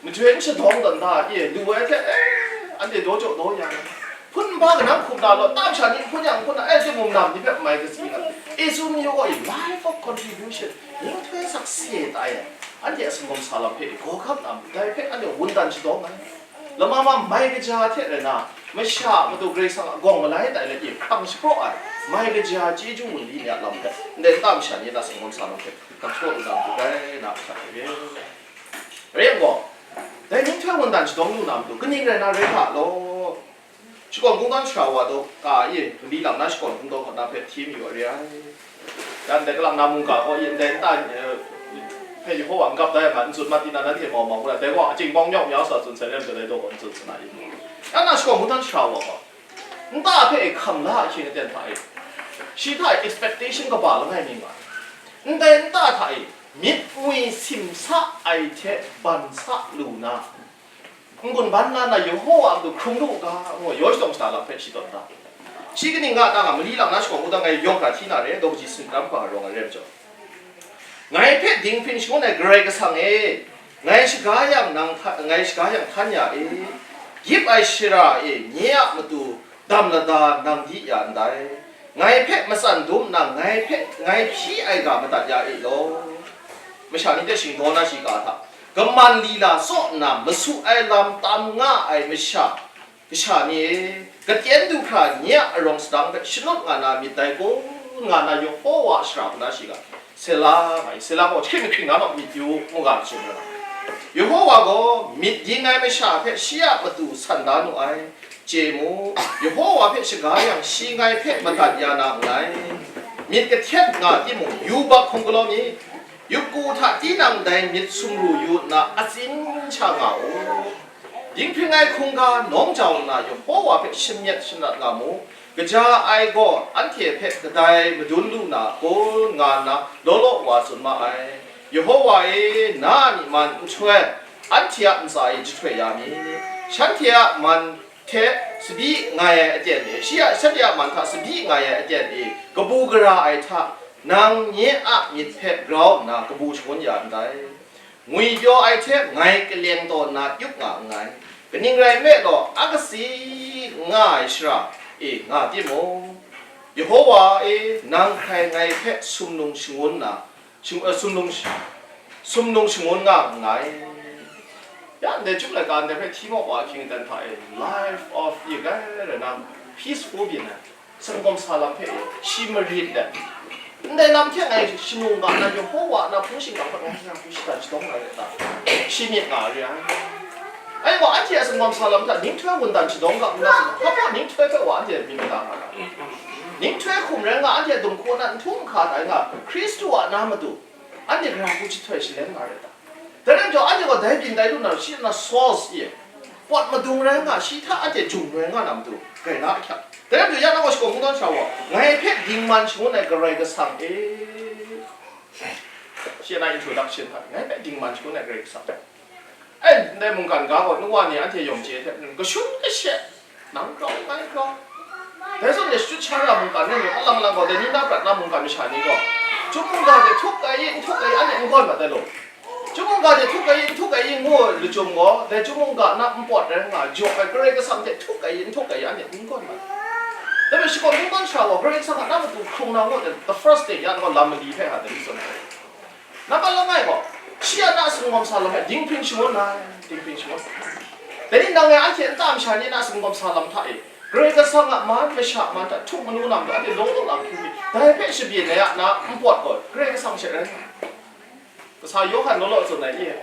majoi n shadawng tawn da i, lu ai hte, eh, anhte daw jaw daw ya ai. Hpun nba kanang hkum na law, tam sha ni hpun yang hpun na, eh, timung nam ni hpe mai katsi nga, e tsun yu gaw i, life of contribution, ninghtoi sakse tai ai, anhte a singawm sa lam hpe i, gawhkam na, dai hpe anhte wundan shadawng ai. Lama ma mai kaja hte rai na, masha a matu Karai Kasang a gawng malai tai let i hpang shapraw ai, mai kaja chyeju wunli ni a lam hpe, ndai nta masha ni a singawm sa lam hpe, hpang shapraw lu na matu rai na, hkrat ai re. Rai yang gaw, dai ninghtoi wundan shadawng lu na matu, kaning rai na rai hta law, shakawn kungdawn sara wa daw ka e, mali lam na shakawn kungdawn kaw na hpe hti mayu ai re ai. Dan dai kalang na mungga gaw, yin dai nta, eh, hpe Yehova n gap da yang a, n tsun mat tina, nanhte mau mau ngu na, dai gaw, aching bawng nyawk mya sa tsun sai, rem dai daw gaw n tsun sa na, yin. Ya na shakawn kungdawn sara wa gaw, nta hpe e hkam la ahkying aten hta e, shi hta e expectation kaba langai mi nga ai. Ndai nta hta e myit ngwi sim sa ai hte ban sa lu na, n-gun ban na na Yehova a matu hkrung lu u ga, ngu yaw shadawng shada lam hpe shi tawn da. Shi kaning nga ta nga, mali lam na shakawn kungdawn ngai yawng hkra hti na re, daw kaji singkam hpa rawng ai re ai majaw, ngai hpe dinghpring shangun ai Karai Kasang e, ngai shaga yang nang hta, ngai shaga yang hkan ya e, gyip ai shara e nye a matu dam lada nang di ya ndai, ngai hpe matsan dum nna, ngai hpe, ngai hpyi ai ga madat ya e law. Masha ni hte shingdaw na shiga hta, kaman lila tsaw nna masu ai lam tam nga ai masha, kasha ni e, katyen du hkra nye a arawng sadang hpe shanut nga na myit dai kun, nga na Yehova a shara hku na shiga, Sela, ngai Sela gaw hkring hkring na naw myit yu, ngu ga masum ai lam. Yehova gaw myit ging ai masha hpe shi a matu san da nu ai. Chye mu, Yehova hpe shaga yang shi ngai hpe madat ya na nngai. Myit kahtet nga timung, yubak hkung galaw mi. Yup ku hta tinang dai myit sumru yu nna atsin sha nga u. Dinghpring ai hkungga nawng jau nna Yehova hpe shamyet shanat nga mu. Kaja ai gaw anhte hpe kadai madun lu na kun, nga nna law law wa tsun ma ai. Yehova e, na a myi man nhtoi, anhte a ntsa e jahtoi ya mi. Shanhte a man hte tsabyi ngai ai aten e, shi a, shanhte a man hta tsabyi ngai ai aten e, kabu gara ai hta, nang nye a myit hpe grau nna kabu shangun ya ndai. Ngwi pyaw ai hte ngai kaleng taw nna yup nga nngai. Kaning rai nme law, a kasi nga ai shara e nga timung, Yehova e, nang hkrai ngai hpe sumnung shangun na, shing-, eh, sumnung sh-, sumnung shangun nga nngai. Ya ndai chyum laika ndai hpe hti maw wa hkying dan hta e, life of, i gai rai na, peaceful byin ai, sangawm sa lam hpe e, shi marit let, ndai lam hte ngai shanung ga na, Yehova na hpung shingkang hpe ngai hkra hku shada shadawng na rai ta? Shi myit nga re ai. Ai wa, anhte a sangawm sa lam hta ninghtoi wundan shadawng ga nna, hpa baw ninghtoi hpe wa anhte myit mada nga ra? Ninghtoi hkum rai nga, anhte a dumhku na nhtum nhka tai nga, Hkristu a na matu anhte gara hku jahtoi shalem nga rai ta? Dai rai majaw, anhte gaw dai byin dai lu na, shi na source e, Pawt madung rai nga, shi hta anhte jung rai nga na matu, rai na ahkyak. Dai rai matu, ya na gaw shakawn kungdawn sha wa, ngai hpe dingman shangun ai Karai Kasang e, shi a na introduction hta, ngai hpe dingman shangun ai Karai Kasang. Ai, ndai mungkan ga gaw, nu wa ni anhte yawng chye hte, kashun kashe, nang grau, ngai grau. Dai zawn e, shachut sha ra mungkan rai nme, alang alang gaw, dai ni na prat na mungkan masha ni gaw, chyum mungga hte htuk ai i, n htuk ai i, anhte n gawn mat ai law. Chyum mungga hte htuk ai i, n htuk ai i, ngu lachyum gaw, dai chyum mungga na npawt rai nga, jaw ai Karai Kasang hte htuk ai i, n htuk ai i, anhte n gawn mat ai. Dai hpe shakawn kungdawn sha gaw, Karai Kasang a na matu hkrung na ngut ai, the first day, ya gaw lam mali hpe ha, dai ni zawn ai. Nambat langai gaw, shi a na singawm sa lam hpe dinghpring shangun ai, dinghpring shangun ai. Dai ni nang e anhte nta masha ni na singawm sa lam hta e, Karai Kasang a man masha man hta htuk manu na matu anhte law law lang hkrum mi, dai hpe shabyin ai a na npawt gaw, Karai Kasang she rai nga ai. Kasa Yawhan law law tsun ai ni e,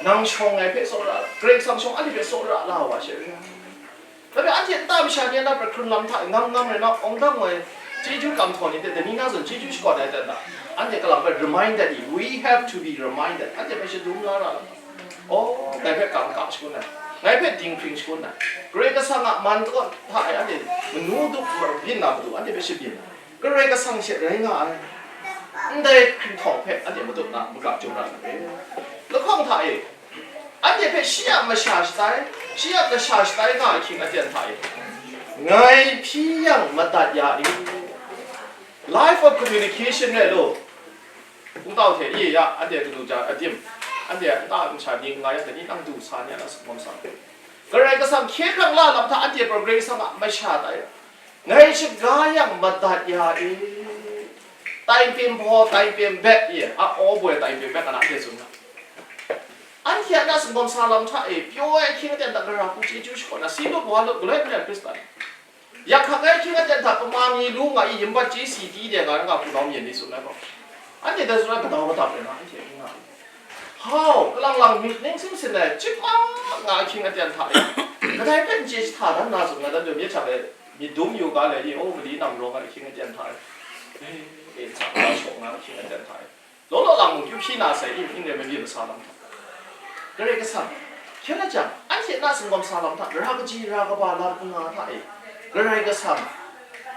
nang shawng ai hpe tsawra, Karai Kasang shawng anhte hpe tsawra la wa she rai nga ai. Dai hpe anhte nta masha ni a na prat hkrun lam hta e ngam ngam rai na, awng dang ai chyeju kam htaw ni hte dai ni na zawn chyeju shakawn ai hte na, anhte kalang hpe reminded i, we have to be reminded, anhte hpe shadum la ra lam. Oh, ngai hpe kang kang shangun ai, ngai hpe dinghpring shangun ai, Karai Kasang a man kaw hta e anhte manu dup mabyin na matu anhte hpe shabyin ai. Karai Kasang she rai nga ai. Ndai hkringhtawng hpe anhte madup na maga jaw ra ai. Lahkawng hta e, anhte hpe shi a masha shatai, shi a kasha shatai nga ai hkying aten hta e, ngai hpyi yang madat ya i. Life of communication rai law. Kungtau hte i ya, anhte kanu ja adim, anhte nta masha ni nga yang, dai ni nang du sa ni a na singawm sa. Karai Kasang hkye hkrang la lam hta anhte Karai Kasang a masha tai. Ngai shaga yang madat ya e. Taipim hpaw, taipim bek ye, a aw boi taipim bek, ana anhte tsun nga. Anhte a na singawm sa lam hta e, pyaw ai ahkying aten hta gara hku chyeju shakawn na, si lut wa lut, galoi hpring ai Hkristan. Yak hkak ai ahkying aten hta pama mi lu nga i, yambat chye si di de nga, nga hpunau myen ni tsun ai gaw, anhte dai tsun ai gadau gadap rai na, anhte n nga ai. Hau, kalang lang myit ning sin sin ai, chyip nga nga ahkying aten hta e, kadai hpe n chye jahta dan na tsun nga, dan jaw myit hta e, myit dum yu ga le i, o, mali nang rawng ai ahkying aten hta e, e, e, n sa, n sa shaw nga ahkying aten hta e, law law lang mung kyu hpyi na sai i, n rai mabyin masa lam hta. Karai Kasang, hkyen na jang, anhte na singawm sa lam hta, ra kaji ra kaba lam n nga hta e, Karai Kasang,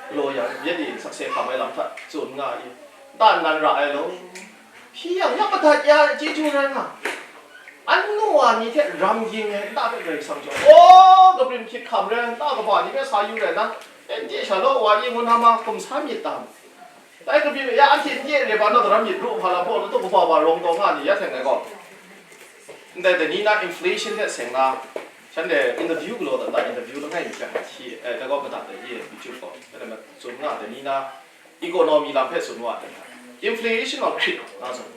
galaw yang, myit e sakse hkam ai lam hta, tsun nga i, nta nnan ra ai law. Hpyi yang, ya madat ya chyeju rai nga. Anu wa ni hte ram ging ai nta hpe Karai Kasang jaw, o, kabrim hkyit hkam rai, nta kaba ni hpe sa yu rai na, anhte sha law wa i ngu na ma, hkum sa myit dang. Dai kabrim e, ya anhte n ye re, ba naw daram myit ru hpa lam hpaw, latu kaba wa rawng taw nga ni, ya teng ai gaw. Ndai dai ni na inflation hte seng na, shanhte interview galaw dat na, interview langai mi hpe hti, eh, dai gaw madat ai, ye, YouTube gaw, dai ma, tsun nga, dai ni na economy lam hpe tsun wa ai. Inflation of crit na tsun.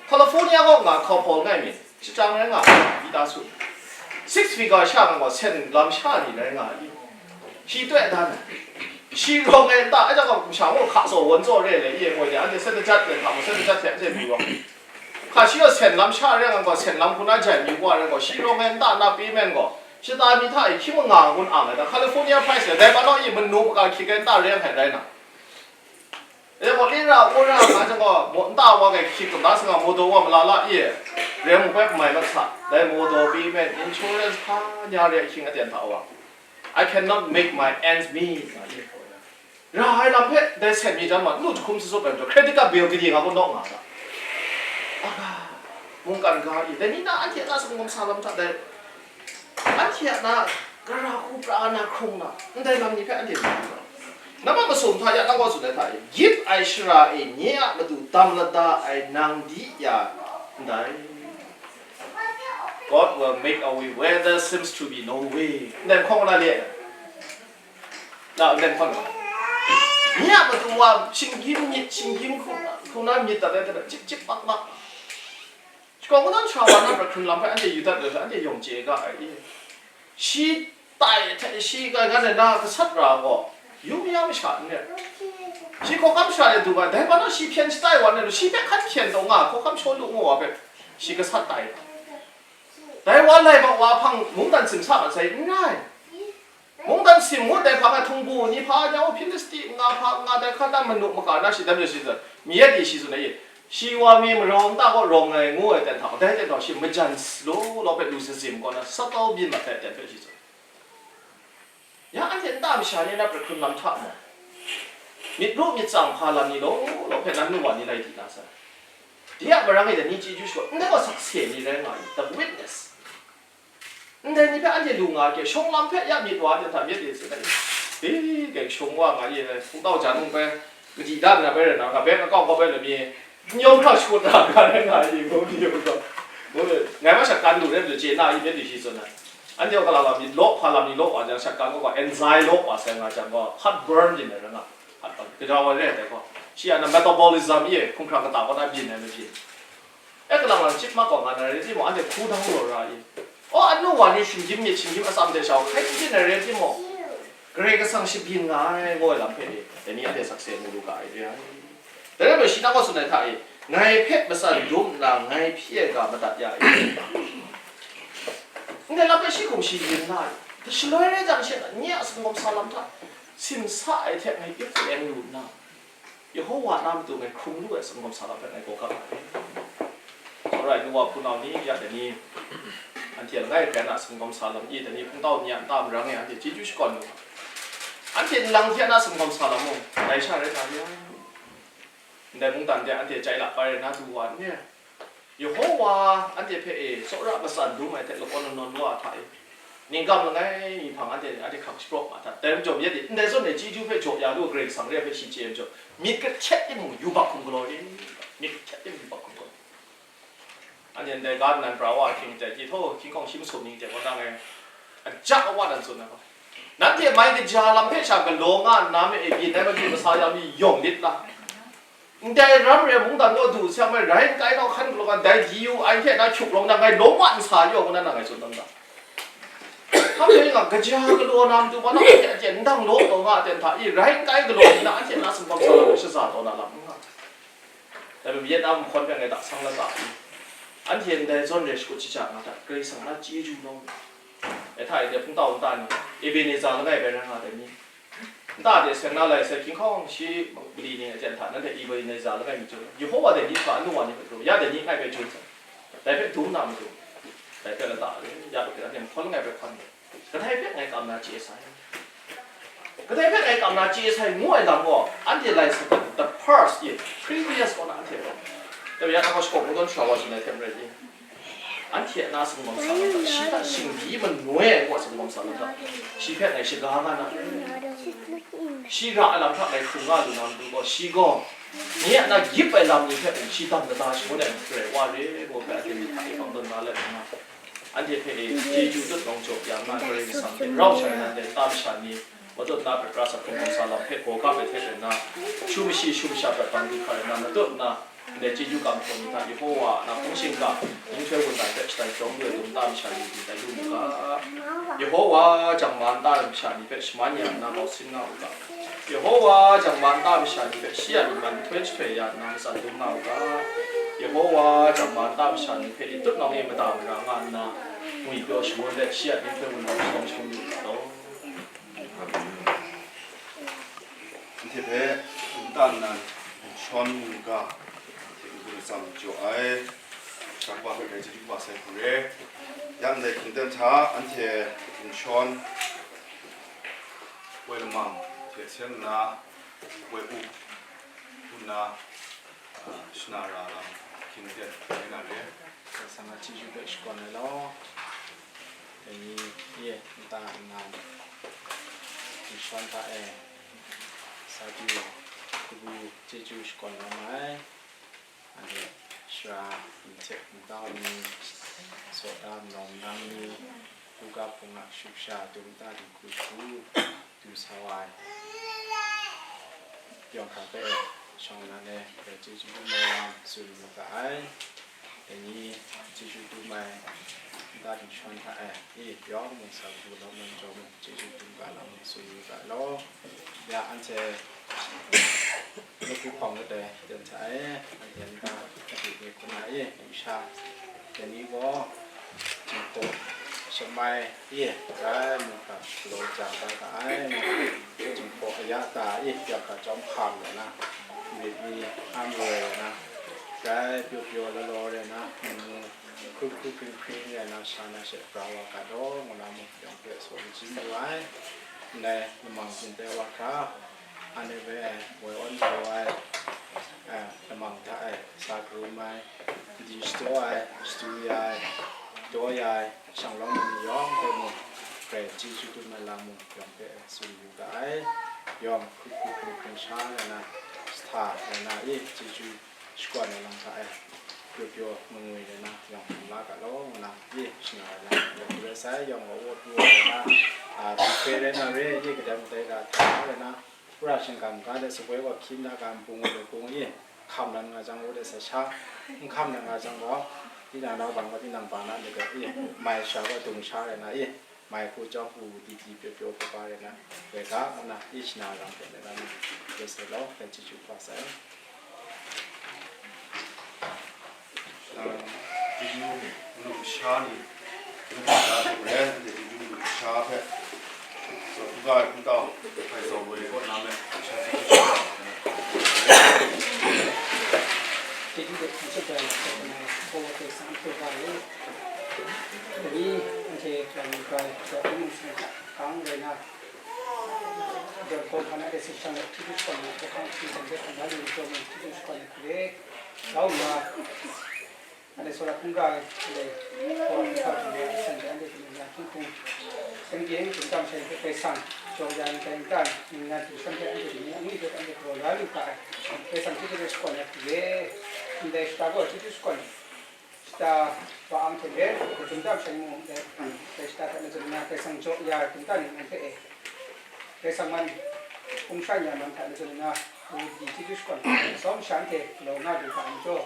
California gaw nga hkau hpaw langai mi, shachyang rai nga, mi ta su. Six figure sha nga gaw, sen lam sha ni rai nga ai. Shi toi dan ai. Shi rawng ai nta, ai jang gaw, masha mung hka tsaw, wan tsaw re le, i e moi de, anhte set jat le hta mung, set jat hte anhte pyi wa. Hka shi gaw sen lam sha re nga gaw, sen lam hku na jai mi wa re gaw, shi rawng ai nta na payment gaw, shata mi hta e hkying manga ngun ang ai da, California price le, dai pa naw i manu maka hkying ai nta re ai hkai rai na. E gaw, lira, wora nga jang gaw, mo-, nta wa ai hkying kata sanga, motor wa malala i, rem hpe mai mat sa, dai motor payment, insurance hpa nya re ai hkying aten hta wa. I cannot make my ends meet. Ra ai lam hpe dai sen mi jan ma, n lu jahkum sasup ai majaw, credit card bill kaji nga gaw naw nga ga. Aga, mungkan ga i, dai ni na anhte a na singawm sa lam hta dai, anhte a na gara hku pra na hkrung na, ndai lam ni hpe anhte n lu ga. Nambat masum hta ya, nang gaw tsun ai hta e, gyit ai shara e nye a matu dam lada ai nang di ya ndai. God will make a way where there seems to be no way. Ndai hkawng na le. Na, nden hkawng na. Nye a matu wa, shinggyim myit, shinggyim hku, hku na myit dat ai hte, chip chip mak mak. Shakawn kungdawn sha wa na pra hkrun lam hpe anhte yu dat ai hpe, anhte yawng chye ga ai i. Shi tai hte shi ga, ga na, na gasat ra gaw, yu maya masha n ret. Shi hkawhkam sha de du ga, dai ma na shi hpyen shatai wa na lu, shi hpe hkan hpyen taw nga, hkawhkam shaw lu ngu wa hpe, shi gasat tai. Dai wa lai mak wa hpang mungdan sim sa mat sai n rai. Mungdan sim ngut ai hpang e htung bu ni hpa, ya, o, Hpilisti nga hpa nga dai hka na manu maka na shi dai majaw shi zawn, mi yet ni shi tsun ai i, Shi wa mi marau nta kaw rawng ai ngu ai ten hta, dai ten hta shi majan law law hpe lu sazim kaw na, satau byin mat ai ten hpe shi tsun. Ya anhte nta masha ni na pra hkrun lam hta mung, myit ru myit tsang hpa lam ni law law hpe nan nu wa ni lai di na sai. De a marang e dai ni chyeju shaw, ndai gaw sakse ni rai nga i, the witness. Ndai ni hpe anhte lu nga hkye, shawng lam hpe ya myit wa ai hta myit e tsun ai. E, dai shawng wa nga ye, hpungtau jan mung bai, kadi da nna bai rai na, nga bai akau kau bai lami, n yawng hkra shakut ra ga rai nga ye, ngu myit u gaw. Ngu myit, ngai ma shat kan lu rai majaw chye na i myit di shi tsun ai. Anhte gaw gala lam ni law hpa lam ni law wa jang, shat kan gaw gaw, anxiety law wa sai nga jang gaw, heartburn yin ai rai nga, heartburn, kaja wa rai ai gaw, shi a na metabolism i, hkungkra kata kaw na byin ai mabyin. E kalang lang chyip mak gaw nga na rai timung, anhte hku dang law ra i. O, anu wa ni shinggyim myit shinggyim atsam de shau hkai n byin ai rai timung, Karai Kasang shabyin nga ai, ngu ai lam hpe ni, dai ni anhte sakse mu lu ga ai re ai. Dai rai bai, shi nang gaw tsun ai hta e, ngai hpe matsan dum nna, ngai hpyi ai ga madat ya i. Ndai lam hpe shi hkum shi yin na i. Shaloi rai jang, shi a nye a sumgawm sa lam hta simsa ai hte ngai ip teng lu nna, Yehowa na matu ngai hkrung lu ai sumgawm sa lam hpe ngai gawgap ai. Tsawra ai nu wa hpunau ni, ya dai ni, anhte langai hkrai na sumgawm sa lam i, dai ni hpungtau ni a nta marang e anhte chyeju shakawn lu ai. Anhte nlang hte na sumgawm sa lam mung, dai sha rai nga re ai. Ndai mungdan de anhte chye la bai rai na du wa n re ai. Yehowa anhte hpe e tsawra matsan dum ai hte lakawn lanawn wa ai hta e, ningkam langai mi hpang anhte ni anhte hkang shapraw ma hta. Dai majaw myit e, ndai zawn e chyeju hpe jaw ya lu ai Karai Kasang re ai hpe shi chye ai majaw, myit kahtet timung yubak hkum galaw e, myit kahtet timung yubak hkum galaw. Anhte ndai ga nnan pra wa ahkying chyai hte, htaw, hkying hkawng shi masum ni hte kaw na ngai aja awa nan tsun ai gaw, nanhte mai kaja lam hpe sha galaw nga nna ma e, byin ai mabyin masa ya mi yawng lit la? Ndai ram re mungdan kaw du seng mai, rai n kai nau hkan galaw nga, dai D U I hte na hkyuk rawng na ngai lawm wa n sa yaw ngu na nang ngai tsun tam da. Hpa hpe nga, kaja galaw na matu, ma na hte a hte ndang law taw nga a ten hta i, rai n kai galaw ni na anhte na sumgawm sa lam shaza taw na lam n nga. Dai hpe Vietnam nhkawn hpe ngai dak sang la ta i, anhte ndai zawn re shakut shaja nga hta, Karai Kasang na chyeju lawm. Dai hta e, dai hpungtau nta ni, Ebenezer langai bai rai nga ai ni, nta de seng na lai sai, hkying hkawng shi mali ni a jan hta, nanhte Ebenezer langai mi chyu, Yehowa dai ni hkra anu wa ni hpe galaw, ya dai ni ngai bai jun sai, dai hpe dum na matu, dai hpe lata re, ya hpe anhte nhkawn langai bai hkawn re. Kadai hpe ngai kam na chye sai. Kadai hpe ngai kam na chye sai ngu ai lam gaw, anhte lai sa, the past ye, previous kaw na anhte gaw, taw ya na gaw shakawn mungdawn shara wa tsun ai hte maren ni, anhte a na sumgawm sa lam hta, shi hta shingbi manoi ai ngu a sumgawm sa lam hta, shi hpe ngai shaga nga na, shi ra ai lam hta ngai hkrung nga lu na matu gaw, shi gaw nye a na gyip ai lam ni hpe mung shi dam lata shangun ai Karai Wa re, ngu hpe anhte myit hta e bang tawn na let nna, anhte hpe e chyeju tut nawng jaw ya nga ai Karai Kasang hte rau shang ai nta masha ni, matut na prat ra sa hkrung sa lam hpe gaw ga ai hte rai nna, shu mashi shu masha prat bang du hkra rai nna, matut na ndai chyeju kam htaw ni hta Yehowa a na hpung shingkang, nhtoi wundan hpe shatai chyawm lu ai dum nta masha ni hte tai lu mu ga. Yehowa jangma nta masha ni hpe shaman ya nna bau sin nga u ga. Yehowa jangma nta masha ni hpe shi a myi man nhtoi jahtoi ya nna matsan dum nga u ga. Yehowa jangma nta masha ni hpe i tut nawng e mada mara nga nna, ngwipyaw shangun let shi a nhtoi wundan shalawng shangun lu u ga law. Anhte hpe dum nta nnan, shawn mu ga, anhte n-gun atsam jaw ai, shabwa hpe rai chyeju kaba sai hku re. Ya ndai hkying ten hta, anhte n-, shawn, woi lamang hte seng nna, woi up, u nna, a, shana ra lam hkying ten rai na re. Karai Kasang a chyeju hpe shakawn ai law. Dai ni e nta nnan, n-, shawn hta e sa du kabu chyeju shakawn la mai. Anhte shara ni hte n-, ntau ni, sawda nlawng nang ni, hkungga hpung a shu sha dum nta dinghku shagu du sa wa ai yawng hkra hpe e, shawng nnan e, rai chyeju dum ai lam tsun mu ga ai. Dai ni chyeju dum ai nta dingshawn hta e, e yawng mung sa du law, man jaw mung chyeju dum ga lam tsun mu ga law. Ya anhte Lagdu hpawng kadai ten hta e, anhte nta Lagdu ni hkuna e, numsha dai ni gaw, Jinghpaw shamai e, rai mung hkra galaw jang da ga ai, Jinghpaw aya ta e, ya hkra chyawm hkam lu na, myit ni hkam lu ai na, Rai pyaw pyaw law law rai na, ngu hkru hkru hpring hpring rai na, sha na she pra wa ga law, ngu na mung yawng hpe tsaw n chyu mu ai. Ndai lamang hpung de wa hkra, anhte hpe woi awn taw ai, eh, lamang hta e sa karum ai, di shadaw ai, shadu ya ai, daw ya ai, shanglawm ai ni yawng hpe mung, grai chyeju dum ai lam mung yawng hpe tsun yu ga ai. Yawng hkru hkru hpring hpring sha rai na, sahta rai na, i chyeju shakawn ai lam hta e, pyaw pyaw ngwi ngwi rai na, yawng hkum la ga law, ngu na, i shana rai na, yawng hpe rai sai, yawng wa wa pru rai na, a, bu hpe rai na re, i kadai kadai ra hta rai na, Wora shingkang ga de, sakoi wa hkying da ga, npung wa le hpung i, hkam nan nga jang, wa de sa sha, n hkam nan nga jang gaw, tinang nau bang wa tinang ba na de ga i, mai sha wa dung sha rai na i, mai hku chyawm u di di pyaw pyaw kaba rai na, rai ga, ngu na, i shana ram hpe rai na, rai sai law, rai chyeju hpa sai. Chyeju manu masha ni, manu masha hte maren, anhte chyeju manu masha hpe, zaw hkungga ai hkungtau, hpai zaw loi kaw na me, masha chyeju hkungga ai hkungga. Chyeju de hpung shada ai hkungga ai hkungga hpe sang hkungga ai. Dai ni, anhte Karai Kasang hta kang rai na, Dawt hkawm hkan a de se shang let chyeju shakawn ai hpe hkang hpyi hkang de hkang la lu ai pyaw mung chyeju shakawn ai hku le, grau nna, anhte tsawra hkungga ai hku le, hkawa hkungga hkungga ai san de anhte hte mung ya hkying hpung, tengbyeng hkungga shai hpe Karai Kasang jaw ya ai nta, ningnan hte shan hpe anhte hte mung angwi hpe anhte galaw la lu ga ai, Karai Kasang chyeju hpe shakawn ai hku le, ndai shata gaw chyeju shakawn, shata wa ang hte let, dum dam shai mung let, dai shata hta na zawn nna, Karai Kasang jaw ya ai hkungga ningnan hpe e, Karai Kasang man hpung shan ya man hta na zawn nna, u di chyeju shakawn hpe, tsawm sha anhte galaw nga lu ga ai majaw,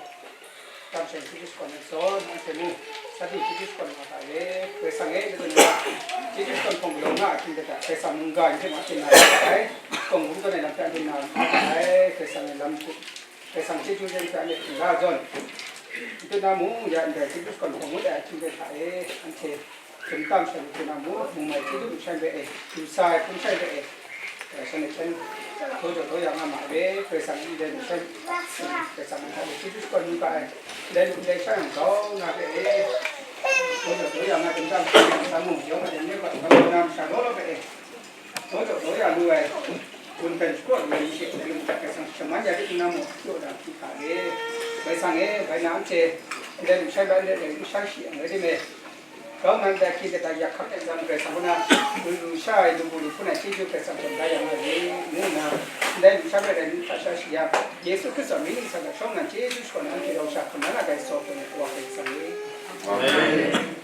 dam shai chyeju shakawn ai zawn, anhte mung, sa di chyeju shakawn nga ga e, Karai Kasang e, na zawn nna, chyeju shakawn hpawng galaw nga ai hkying hte hta, Karai Kasang mungga ni hte mung anhte na ra ai, kawng hkrum tawn ai lam hpe anhte na ra ai, Karai Kasang e lam hku Karai Kasang chyeju jen hpe anhte hkum la ai zawn, n tut na mung, ya ndai chyeju shakawn hpawng ngut ai ahkying hpe hta e, anhte dum dam shai n tut na mung, mung mai chyeju nshan hpe e, du sa ai hpung shai hpe e, eh, shan e hkyen daw jaw daw ya nga ma ai, Karai Kasang ndai nshan, Karai Kasang nhtang e chyeju shakawn mu ga ai, ndai lu ndai sha yang grau na hpe e, daw jaw daw ya nga dum dam shai yang sa mung, yawng a jan yawng a grau na masha law law hpe e, Daw jaw daw ya lu ai, gun hkan shapraw lu ai ni she, dai lung hta Karai Kasang shaman ya rit nna mung, jaw da hpyi hkra re. Karai Kasang e, bai na anhte, ndai lushan bai, ndai lushan shi yang rai tim e, grau nnan dai hkying hte dai yak hkak ai zawn, Karai Kasang kaw na lu lu sha ai, lu bu lu hpun ai chyeju Karai Kasang jaw da ya nga re, ngu nna, ndai lushan bai dai ni hta sha shi yang, Yesu Hkristu a mying ntsa hta shawng nnan chyeju shakawn ai anhte rau sha hkam la na gai saw hkrum ai Wa Karai Kasang e. Amen.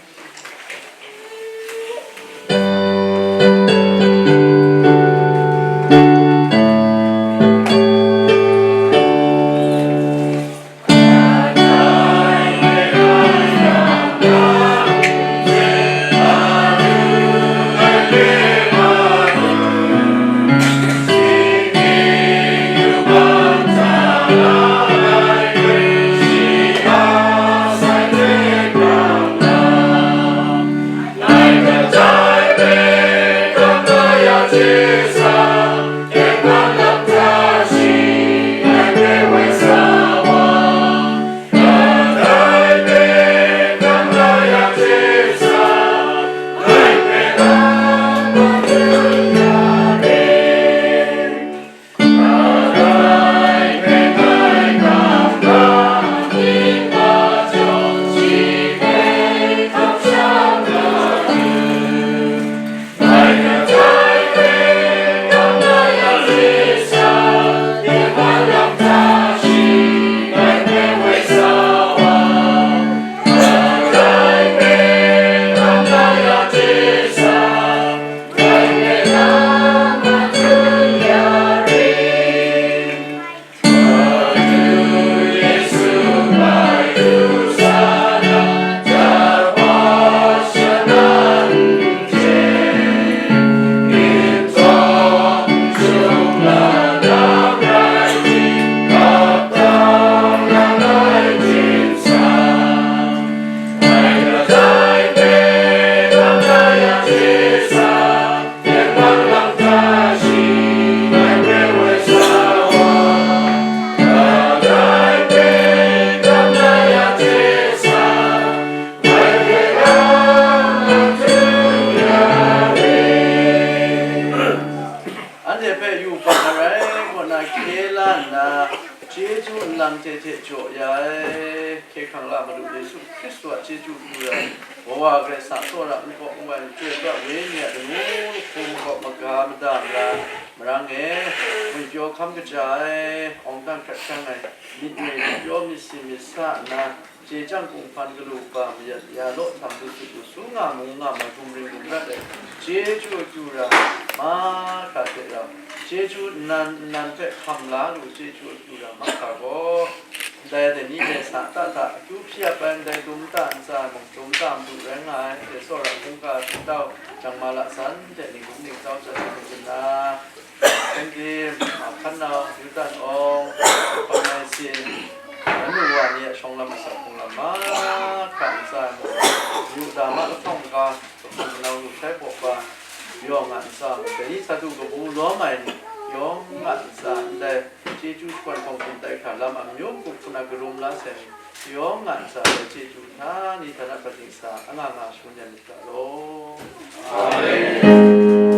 Anhte hte jaw ya ai, hkye hkrang la Madu Yesu Hkristu a chyeju du ai, Wa wa Karai Kasang tsawra n kaw n wai, n chyoi pra, wenyi a kanu hkum kaw maga mada mara, marang e, ngwi pyaw hkam kaja ai, awng dan hkrat hkrang ai, myit ngwi myit pyaw myit si myit sa nna, chye chyang kunghpan galu kaba mayat ya law htam lu su lu su nga mung nga mai, gumring gumrat ai, chyeju akyu ra, mahkra hte rau, chyeju nnan nnan hpe hkam la lu, chyeju akyu ra, mahkra gaw, ndai dai ni hte sa ta hta akyu hpyi ap ai, ndai dum nta ntsa ai mung, dum nta madu rai nga ai, hte tsawra hkungga hpyi tau, jangma lasan hte ningdum ningtau chyalu ngu nna, Tengdim, Hkannau, Yudan Awng, Hpang Mai Sin, Anu wa ni a shawng lam asak hpung lam mahkra ntsa ai mung, Yuda ma lahkawng ga, Kahpung manau lu sai hpaw pa, yawng a ntsa mung, dai ni sa du kabu lawm ai ni, yawng a ntsa ndai, chyeju shakawn hpawng hpun tai hkra lam amyu muk hku na karum la sai ni, yawng a ntsa ndai chyeju htani htana hpat dingsa anga nga shangun ya myit ga law. Amen.